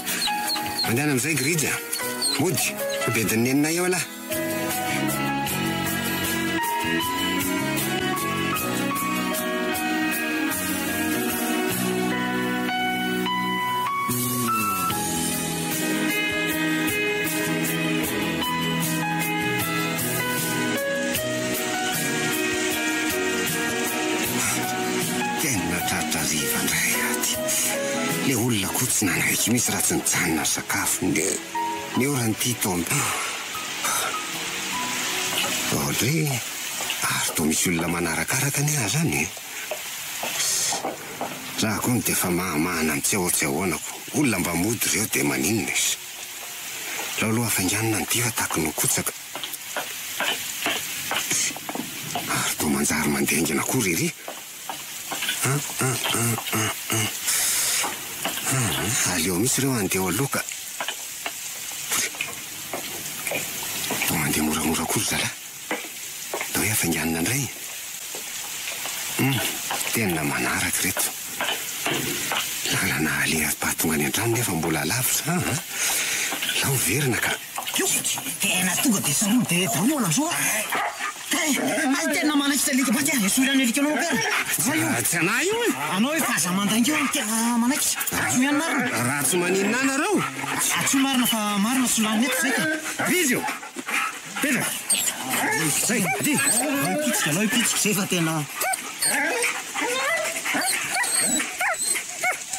Mandehana amin'izay Grijy a. Mody, fa bedin'ny neninay eo lah. Tena tratra hariva indray aty. Le olona koa tsy nanaiky mihitsy raha tsy nijanona nisakafo. Ny oran'ity taona. Audrey, ary toa misy olona manarakaraka anie aho zany e. Za koa dia efa mahamahana ny tsy ao tsy ahoana ko. Olona mba mody ireo dia maninona izy. Aleo aloha hafainganina ny dia fa taky no kotsaka. Ary toa manjary mandeha haingana koa ry ery. An an an an an. An, aleo mihitsy ireo handeha eo aloha ka. Toa mandeha moramora koa ry zalahy. Ndao hoe hafainganina indray. Hum, tena manaraka ireto. Lalana aleha pahatonga any an-trano nefa mbola lavitra an! Lao miverina ka. Io! Tena tonga dia salohy dia daholo lamasoa a! Kay! Hay tena manaikitra alika baky a! Esory any alika anao mopera! Zay io! Tsy anah io e! Anao efa aza mandainga eo tena manaikitra! Atsoy ihany marina! Raha tsy maninona ahy nareo! Atsoy marina fa marina tsy lany eto zay ka! Izy io! Petraka! Zay! Aty! Alao hipitsika, alao hipitsika zay fa tena.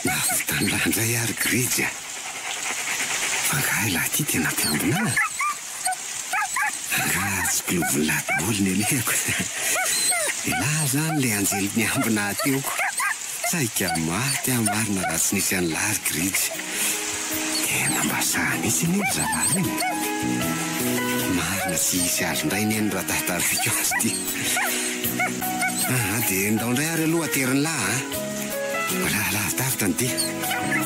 Nahavita an'lah indray ary Grijy a! Fa angaha ilah ity tena mpiambina ahy? Angaha tsy kilovin'lah daholo ny alehako? Elah zany le anjely niambina ahy teo ko! Saika maty aho marina raha tsy nisy an'lah ry Grijy. Tena mba sahy mihitsy anie ry zalahy ireny e! Marina tsy hisy azo indray anie ny raha taritarihiko azy ity. Aa dia ndao indray ary aloha aterin'lah a! Mbola lavidavitra ny dia. Ary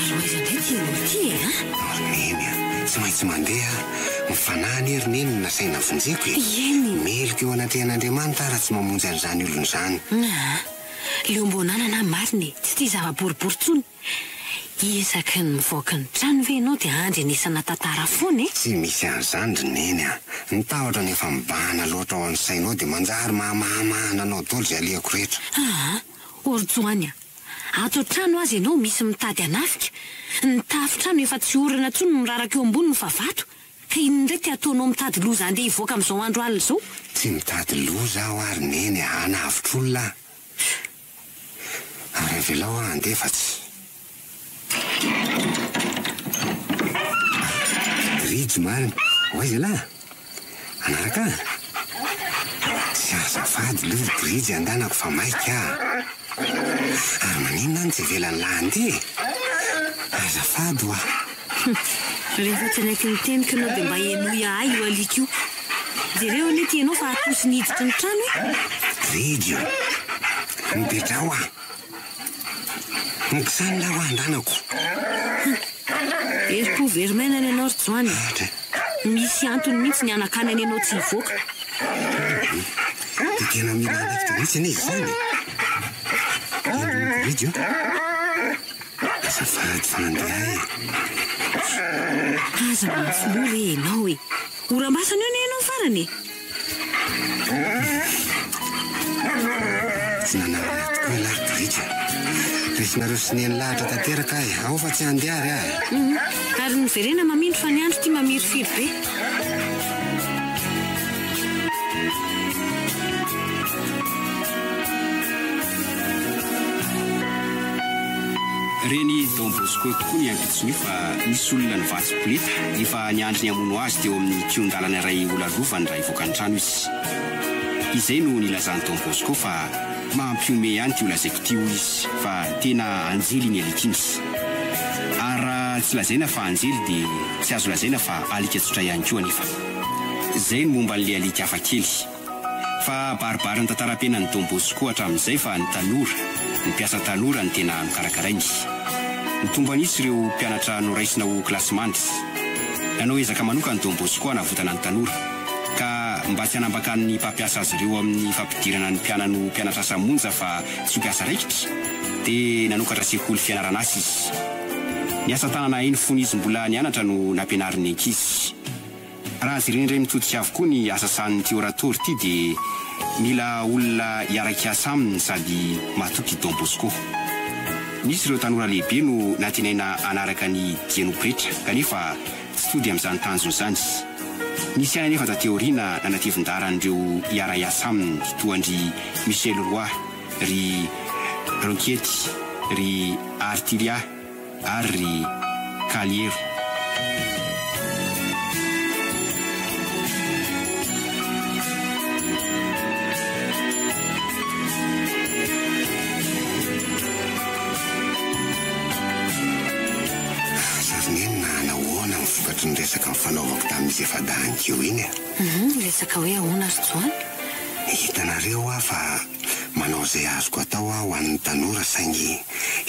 ho aiza indray ity ianao ity e a? Ry Neny a! Tsy maintsy mandeha aho. Ny fanahy anie ry Neny no nasaina vonjeko e! Eny. Meloka eo anatrehan'Andriamanitra aho raha tsy mamonjy an'izany olona izany. Aa! Leom-boananana aho marina e! Tsy tia zava-boribory intsony. Isaky ny mivoaka ny trano ve ianao dia andrenesana tantara foana e? Tsy misy an'izany ry Neny a! Ny tahotra no efa mibahana loatra ao amin'ny sainao dia manjary mahamahamahana anao daholo izay alehako rehetra. Aa! Orjoany a! Ato an-trano aza ianao misy mitady hanafika. Ny tafon-trano efa tsy orana intsony no miraraka eo amboniny fa vato. Ka inona indray ty ataonao mitady loza handeha hivoaka amin'izao andro alina izao? Tsy mitady loza aho ary Neny a! Hanavotra olona aho. Ary avelao aho handeha fa tsy. Rijo marina. Ho aiza ialahy? Hanaraka ahy? Tsy azafady aloha ry Grijy andanako fa maika aho. Ary maninona aho no tsy avelan'lah handeha e? Azafady hoa. Rehefa tsy hanaiky ny teniko ianao dia mba henoy ahy io alika io. Jereo anie ity ianao fa atosiny hiditra ny trano e! Grijy o! Mipetraha hoa. Mikisaly lah hoa andanako. Herim-po very maina ny anao ry Joany e! Misy antony mihitsy ny hanakanany anao tsy hivoaka. Dia tena mila andraikitra mihitsy anie izany e! Eny Grijy o! Azafady fa handeha e! Aza mafy loha re ianao e! Oram-basana eo anie ianao farany e! Tsy nanarina tokoa ialahy ry Biriky a! Resinareo sy neny lahatra tanteraka ahy, ao fa tsy handeha ary aho e! Ary miverena mamindro fa ny andro ity mamirifiry be. Ren'i Don Bosco tokoa ny ampitson'io fa nisy olona nivatsy poleta efa niandry ny hamono azy teo amin'ny kihon-dalana iray holalovany raha hivoaka ny trano izy. Izay no nilazan'i Don Bosco fa mampihomehy ihany ity holazaiko ity hoy izy fa tena anjely iny alika iny. Ary raha tsy lazaina fa anjely dia tsy azo lazaina fa alika tsotra ihany koa anefa. Izay ny momba an'ilay alika hafa kely. Fa baribarin'ny tantaram-piainan'i Don Bosco hatramin'izay fa ny tanora, ny mpiasa tanora no tena nokarakarainy. Nitombo an'isa ireo mpianatra noraisina ho kilasimandry. Nanao ezaka manokana Don Bosco hanavotana ny tanora, ka mba tsy hanambakan'ny mpampiasa azy ireo amin'ny fampidirana ny mpianany ho mpianatra asa monja fa tsy ho mpiasa raikitra, dia nanokatra sekoly fianarana asa izy. Ny asa tanana hainy fony izy mbola nianatra no nampianariny ny ankizy. Raha jerena indray mitodika avokoa ny asa sahanin'ity oratory ity dia mila olona hiara-kiasa aminy sady matoky i Don Bosco. Nisy ireo tanora lehibe no nantenaina hanaraka ny diany ho pretra kanefa tsy tody amin'izany tanjona izany. Nisy ihany anefa taty aoriana nanatevin-daharan'ireo hiara-hiasa aminy toa an-dry Michel Roy, ry Ronchietti, ry Artilia, ary ry Cagliero. Sary nenina nahoana ny vokatry ny resaka nifanaovako tamin'izy efa-dahy ankeo iny e? Resaka hoe ahoana ry Joany? Hitanareo hoa fa Manao izay azoko atao aho ho an'ny tanora saingy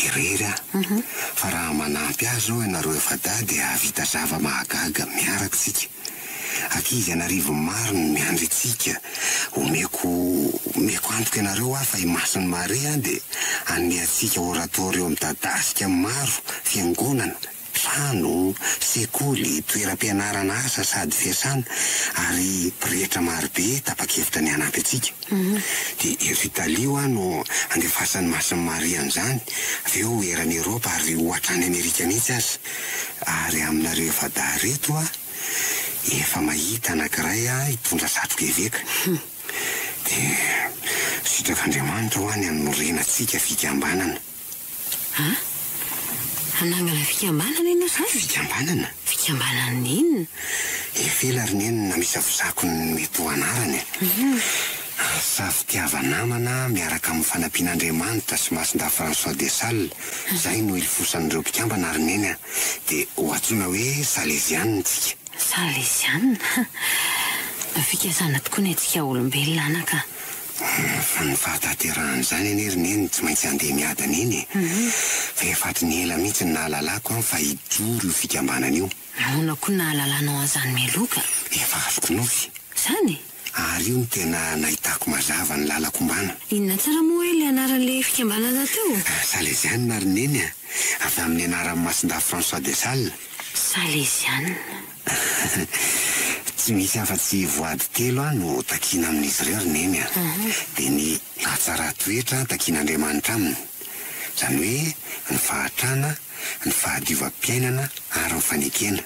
irery aho. Fa raha manampy ahy izao ianareo efa-dahy dia hahavita zava-mahagaga miaraka isika. Ankizy an'arivony maro no miandry antsika. Omeko omeko antoka ianareo aho fa i Masin'i Maria dia hanome antsika oratorio midadasika maro, fiangonana, Trano, sekoly, toeram-pianarana asa sady fiasana ary pretra marobe tapa-kevitra ny hanampy antsika. Dia eto Italia hoa no andefasan'i Masin'i Maria an'izany, avy eo eran'i Eropa ary ho hatrany Amerika mihitsy aza. Ary aminareo efa-dahy ireto hoa, efa mahita anankiray aho hitondra satroka eveka. Dia sitrak'Andriamanitra hoa ny hanorenantsika fikambanana. A! Hanangana fikambanana ianao izany? Fikambanana? Fikambanan'ny inona? Efa ela ry Neny no namisavosako ny mety ho anarany e! Asa fitiava-namana miaraka amin'ny fanampian'Andriamanitra sy Masindahy François de Sales, izay no ilofosan'ireo mpikambana ry Neny a! Dia ho antsoina hoe Salezianina isika. Salezianina? Fikasana tokoa ny antsika olombelona anaka. Fa ny fahatanterahan'izany anie ry Neny tsy maintsy handeha miadana iny e! Fa efa hatry ny ela mihitsy no nahalalako an fa hijoro io fikambanana io. Ahoana koa no nahalalanao an'izany mialoha ka? Efa azoko nofy. Izany? Ary io no tena nahitako mazava ny lalako ombana. Inona tsara moa hoe ilay anaran'ilay fikambanana teo? Salezianina ry Neny a! Avy amin'ny anaran'i Masindahy François de Sales. Salezianina. Tsy misy afa-tsy voady telo no takiana amin'izy ireo ry Neny a! Dia ny hatsaran-toetra takian'Andriamanitra aminy, izany hoe ny fahantrana, ny fahadiovam-piainana ary ny fanekena.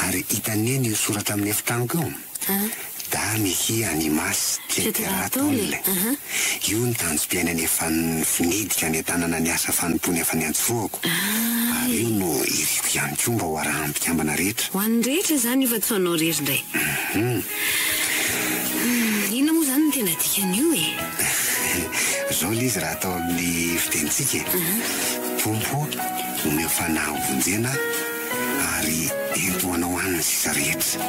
Ary hitan'i Neny io soratra amin'ny efitranoko io? Da mihi animas cetera tolle. Io ny tanjom-piainana efa nofinidiko hanentanana ny asa fanompoana efa niantsorohako. Ary io no iriko ihany koa mba ho arahan'ny mpikambana rehetra. Ho an'ny rehetra izany io fa tsy ho anao irery indray. Hum. Inona moa izany no tena dikan'io e? Izao ilay izy raha atao amin'ny fitenintsika e. Tompo ô, omeo fanahy hovonjena aho. Ary ento ho anao any ny sisa rehetra.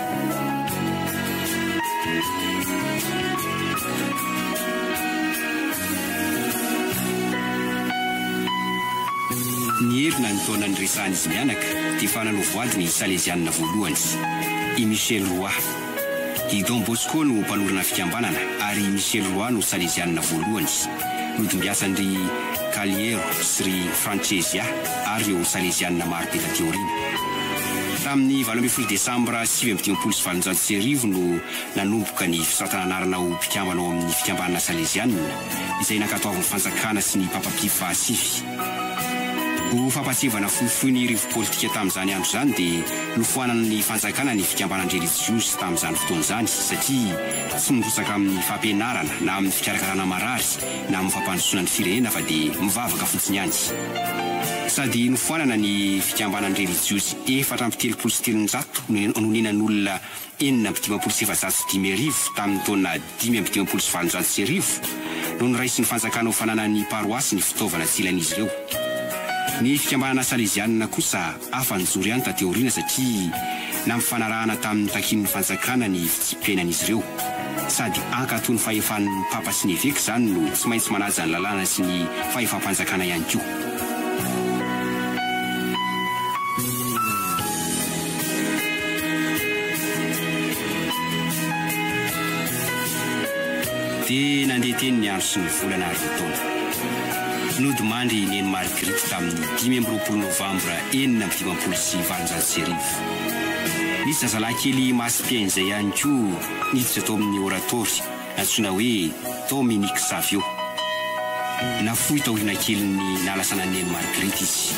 Niherina ny taona niresahan'izy mianaka dia efa nanao voady ny Salezianina voalohany, i Michel Roy. I Don Bosco no mpanorina fikambanana ary i Michel Roy no Salezianina voalohany. Nodimbiasan-dry Cagliero sy ry Francesia ary ireo Salezianina maro be taty aoriana. Tamin'ny 18 Desambra 1859 no nanomboka ny fisoratana anarana ho mpikambana ao amin'ny Fikambanana Salezianina, izay nankatoavin'ny fanjakana sy ny Papa Pio fahasivy. Ho fampahatsiahivana fohifohy ny rivo-politika tamin'izany andro izany dia nofoanan'ny fanjakana ny fikambanan-drelijiozy tamin'izany fotoana izany satria tsy mirotsaka amin'ny fampianarana na amin'ny fikarakarana marary na amin'ny fampandrosoana ny firenena fa dia mivavaka fotsiny ihany. Sady nofoanana ny fikambanan-drelijiozy 334 nonenan'olona 456 tamin'ny taona 1855 no noraisin'ny fanjakana ho fananan'ny paroasy ny fitaovana tsy ilain'izy ireo. Ny fikambanana salezianina kosa afa-nijoro ihany taty aoriana satria nampifanarahana tamin'ny takian'ny fanjakana ny fitsipi-piainan'izy ireo. Sady hankatò ny fahefan'ny Papa sy ny Eveka izany no tsy maintsy manaja ny lalàna sy ny fahefam-panjakana ihany koa. Dia nandeha teny ny andro sy ny volana ary ny taona. Nodimandry i Neny Marguerite tamin'ny 25 novambra 1856. Nisy zazalahy kely masim-piaina izay ihany koa niditra tao amin'ny oratory antsoina hoe Dominique Savio. Nafoy taoriana kelin'ny nahalasana an'i Neny Marguerite izy.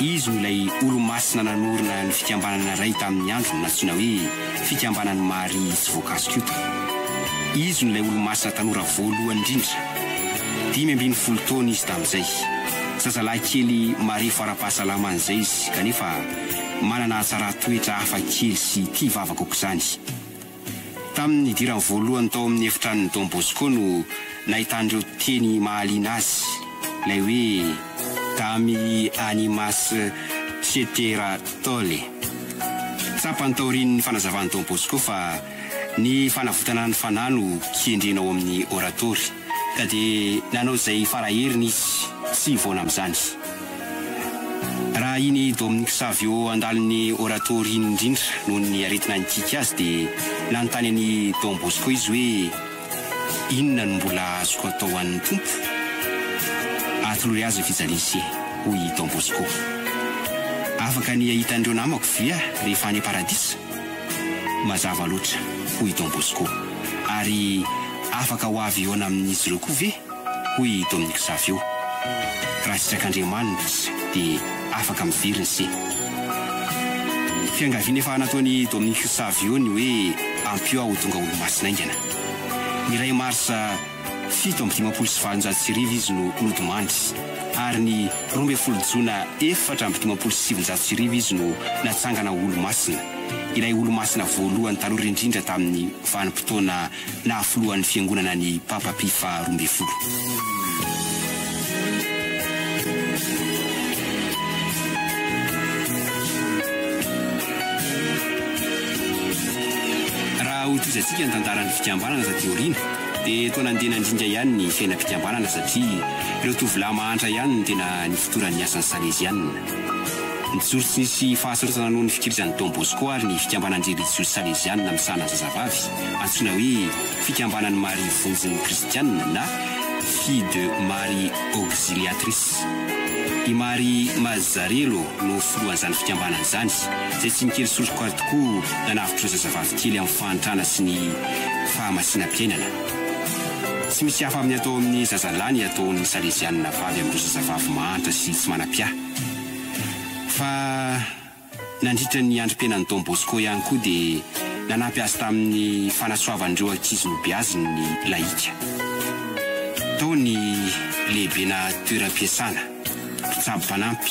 Izy no ilay olomasina nanorina ny fikambanana iray tamin'ny androny nantsoina hoe Fikambanan'i Maria Tsy Voakasik'Ota. Izy no ilay olomasina tanora voalohany indrindra. 15 taona izy tamin'izay. Zazalahy kely marefo ara-pahasalamana izay izy kanefa manana hatsaran-toetra hafa kely sy tia vavaka aok'izany. Tamin'ny nidirany voalohany tao amin'ny efitranon'i Don Bosco no nahitany ireo teny mahaliana azy, ilay hoe Dami animas cetera tolle. Tsapany taorian'ny fanazavan'i Don Bosco fa ny fanavotana ny fanahy no kendrena ao amin'ny oratory, ka dia nanao izay fara-heriny izy tsy hivaona amin'izany. Raha iny Dominique Savio handalo ny oratory iny indrindra noho ny aretina nikiky azy dia nanontany an'i Don Bosco izy hoe inona no mbola azoko atao ho an'ny Tompo? Atolory azy ny fijalian'se, hoy i Don Bosco. Afaka ny hahita an'ireo namako ve aho rehefa any am-paradisa? Mazava loatra, hoy i Don Bosco. Ary afaka ho avy hihaona amin'izy ireo koa ve? Hoy i Dominique Savio. Raha sitrak'Andriamanitra dia afaka miverina ise. Fiangaviana efa nataon'i Dominique Savio ny hoe ampio aho ho tonga olomasina haingana. Ny iray marsa 1857 izy no nodimandry ary ny 12 jona 1954 izy no natsangana ho olomasina, ilay olomasina voalohany tanora indrindra tamin'ny vanim-potoana naha filohan'ny fiangonana ny Papa Pie faha 12. Raha hotohizantsika ny tantaran'ny fikambanana taty aoriana dia toa nandeha nandringa ihany ny fiainam-pikambanana satria ireo tovolahy mahantra ihany no tena nifotoran'ny asan'ny Salezianina. Nijoro tsy nisy fahasarotana noho ny fikirizan'i Don Bosco ary ny fikambanan-drelijiozy salezianina misahana ny zazavavy, antsoina hoe Fikambanan'i Maria Vonjin'ny Kristianina na Filles de Marie Auxiliatrice. I Marie Mazzarello no filohan'izany fikambanana izany, izay tsy nikely soroka tokoa nanavotra ireo zazavavy kely amin'ny fahantrana sy ny fahamasinam-piainana. Tsy misy hafa amin'ny atao amin'ny zazalahy ny ataon'ny Salezianina vavy amin'ireo zazavavy mahantra sy tsy manam-piahy. Fa nandritra ny androm-piainan'i Don Bosco ihany koa dia nanampy azy tamin'ny fanasoavan'ireo ankizy nobeaziny ny lahika. Tao ny lehibena toeram-piasana, mpitsabo mpanampy,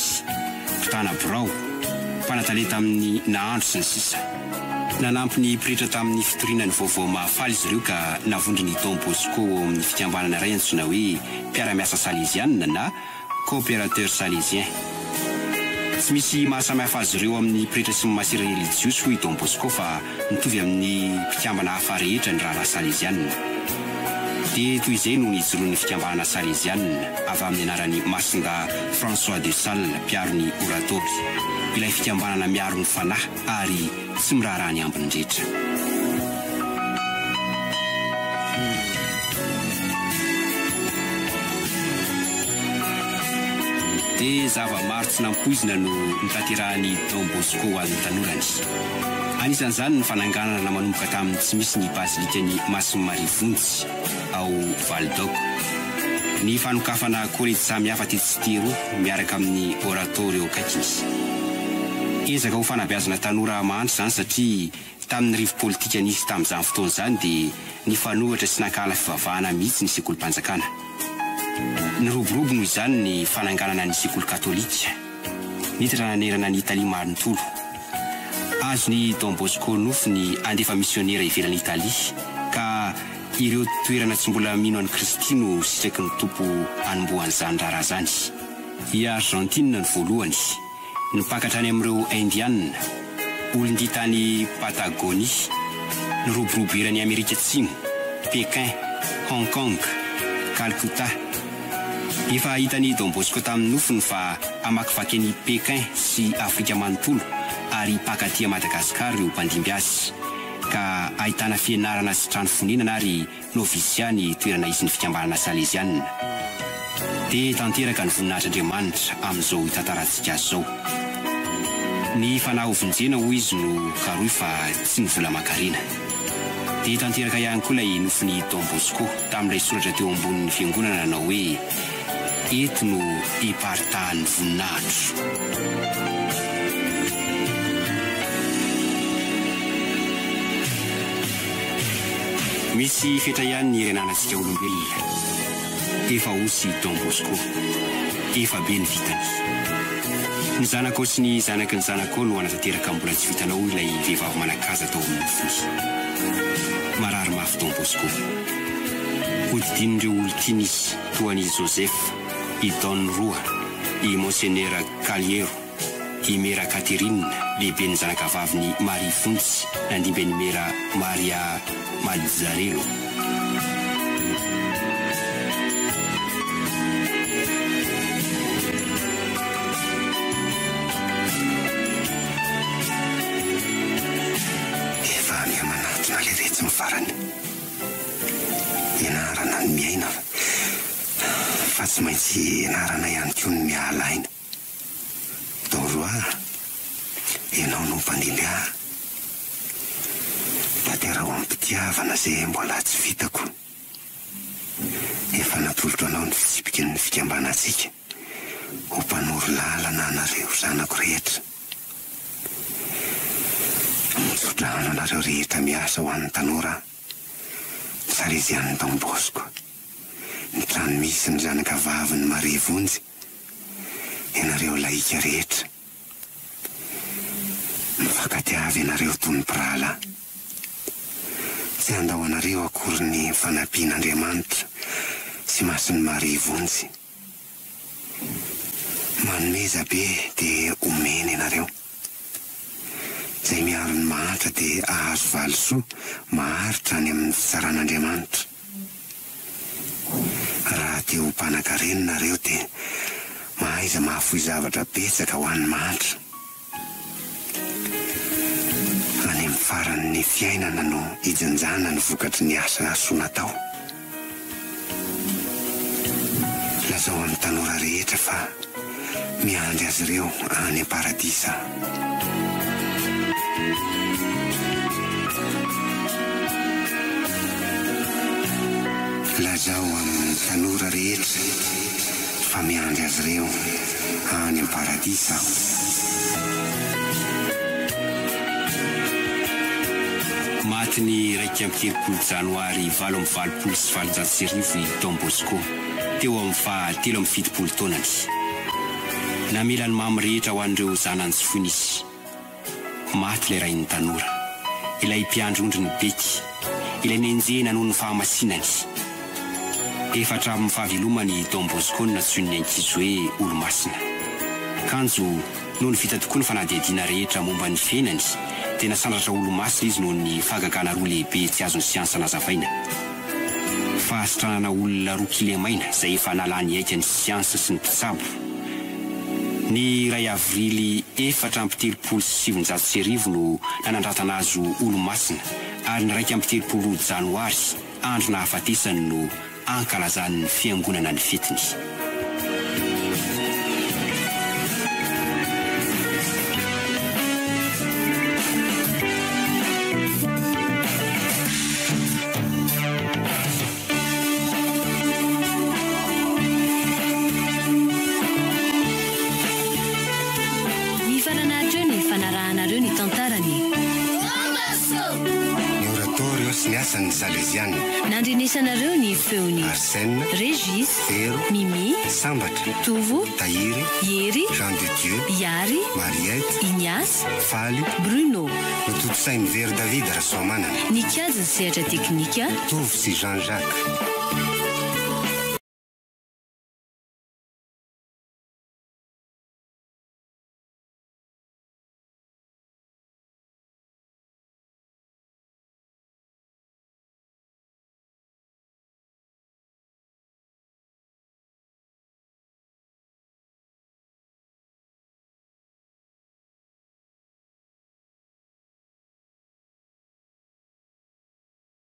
mpitana birao, mpanatalenta amin'ny nahandro sy ny sisa. Nanampy ny pretra tamin'ny fitoriana ny vaovao mahafaly izy ireo ka navondron'i Don Bosco ao amin'ny fikambanana iray antsoina hoe Mpiara-miasa Salezianina na Coopérateur Salésien. Tsy misy mahasamihafa azy ireo amin'ny pretra sy ny masera relijiozy hoy i Don Bosco fa mitovy amin'ny mpikambana hafa rehetra ny rahalahy salezianina. Dia toy izay no nijoroan'ny fikambanana salezianina avy amin'ny anaran'i Masindahy François de Sales mpiaro ny oratory, ilay fikambanana miaro ny fanahy ary tsy miraharaha ny ambiny rehetra. Dia zava-maro tsy nampoizina no notanterahan'i Don Bosco ho an'ny tanorany. Anisan'izany ny fananganana manomboka tamin'ny tsy misy ny Bazilikan'i Masin'i Maria Vonjy ao Valdoc. Ny fanokafana kolejy samihafa tetsy sy teroa miaraka amin'ny oratory eo akaikiny. Ezaka ho fanabeazana tanora mahantra izany satria tamin'ny rivo-politika nisy tamin'izany fotoana izany dia nifanohitra sy nankahala fivavahana mihitsy ny sekolim-panjakana. Niroborobo noho izany ny fananganana ny sekoly katolika nitatra nanerana an'i Italia manontolo. Azon'i Don Bosco nofy ny handefa misionera ivelan'i Italia ka ireo toerana tsy mbola mino an'i Kristy no sitraky ny Tompo hanombohan'izany raharaha izany. I Argentine no voalohany nipaka hatrany amin'ireo Indiana, olon-dia tany Patagonie. Niroborobo eran'i Amerika Atsimo, Pékin, Hong Kong, Calcutta. Efa hitan'i Don Bosco tamin'ny nofiny fa hamakivaky an'i Pékin sy Afrika manontolo ary hipaka aty Madagasikara ireo mpandimby azy, ka ahitana fianarana sy trano fonenana ary Novisia ny toerana hisy ny fikambanana Saleziana. Dia tanteraka ny voninahitr'Andriamanitra amin'izao hitantarantsika azy izao. Ny fanahy hovonjena hoy izy no karohy fa tsy ny vola aman-karena. Dia tanteraka ihany koa ilay nofin'i Don Bosco tamin'ilay soratra teo ambonin'ny fiangonana nanao hoe, Eto no hiparitahan'ny voninahitro. Misy fetra ihany ny hery ananantsika olombelona. Efa osy i Don Bosco. Efa be ny vitany. Ny zanakao sy ny zanaky ny zanakao no hanatanteraka mbola tsy vitanao hoy ilay vehivavy manan-kaja tao amin'ny nofiny. Marary mafy Don Bosco. Hodidinin'ireo olon-tiany izy toa an'i Joseph, i Don Roa, i Monsenera Cagliero. I Mera Caterina, lehiben'ny zanakavavin'i Maria Vonjy, nandimby an'i Mera Maria Mazzarello. Efa miha-manatona leretsy ny farany. Ianarana ny miaina fa tsy maintsy ianarana ihany koa ny miala aina. Don Roi, ianao no mpandimby ahy. Tanteraho amim-pitiavana izay mbola tsy vitako. Efa natolotro anao ny fitsipiky ny fikambanantsika ho mpanoro lalana anareo zanako rehetra. Mitsodrano anareo rehetra miasa ho an'ny tanora aho, ny Salesian'ny Don Bosco, ny trano misy ny zanaka vavin'i Maria Vonjy, ianareo laika rehetra. Mifankatiava ianareo toy ny mpirahalahy. Tsy handao anareo akory ny fanampian'Andriamanitra sy Masin'i Maria Vonjy. Manomeza be dia omena ianareo. Izay miaro ny mahantra dia hahazo valisoa maharitra any amin'ny fitsaran'Andriamanitra. Raha te ho mpanan-karena nareo dia mahaiza mahafoy zavatra betsaka ho an'ny mahantra. Any amin'ny faran'ny fiainana no hijinjana ny vokatry ny asa soa natao. Lazao amin'ny tanora rehetra fa miandry azy ireo any am-paradisa. Lazao amin'ny tanora rehetra fa miandry azy ireo any am-paradisa aho. Maty ny 31 janoary 1888 i Don Bosco, teo amin'ny faha 73 taonany. Namela ny mamy rehetra ho an'ireo zanany tsy foiny izy. Maty ilay rain'ny tanora, ilay mpiandry ondry nibeky, ilay nenjehina noho ny fahamasinany. Efa hatramin'ny fahavelomany i Don Bosco no nantsoin'ny ankizy hoe Olomasina. Kanjo, nony vita tokoa ny fanadihadiana rehetra momba ny fiainany, dia nasandratra Olomasina izy noho ny fahagagana roa lehibe tsy azon'ny siansa nazavaina. Fahasitranana olona roa kilemaina izay efa nalany haika ny siansa sy ny mpitsabo. Ny iray avrily 1934 no nanandratana azy ho Olomasina ary ny 31 janoary, andro nahafatesany no ankalazan'ny Fiangonana ny fetiny. Mifarana hatreo ny fanarahanareo ny tantaran'i. Ny Oratorio sy ny asan'ny Saleziana. Nandrenesanareo ny feon'i. Arsène. Régis. Vero. Mimi. Sambatra. Tovo. Tahiry. Hery. Jean de Dieu. Iary. Mariette. Ignace. Faly. Bruno. Notontosain'i Vero David Rasoamanana. Nikajy ny sehatra teknika. Tovo sy Jean Jacques.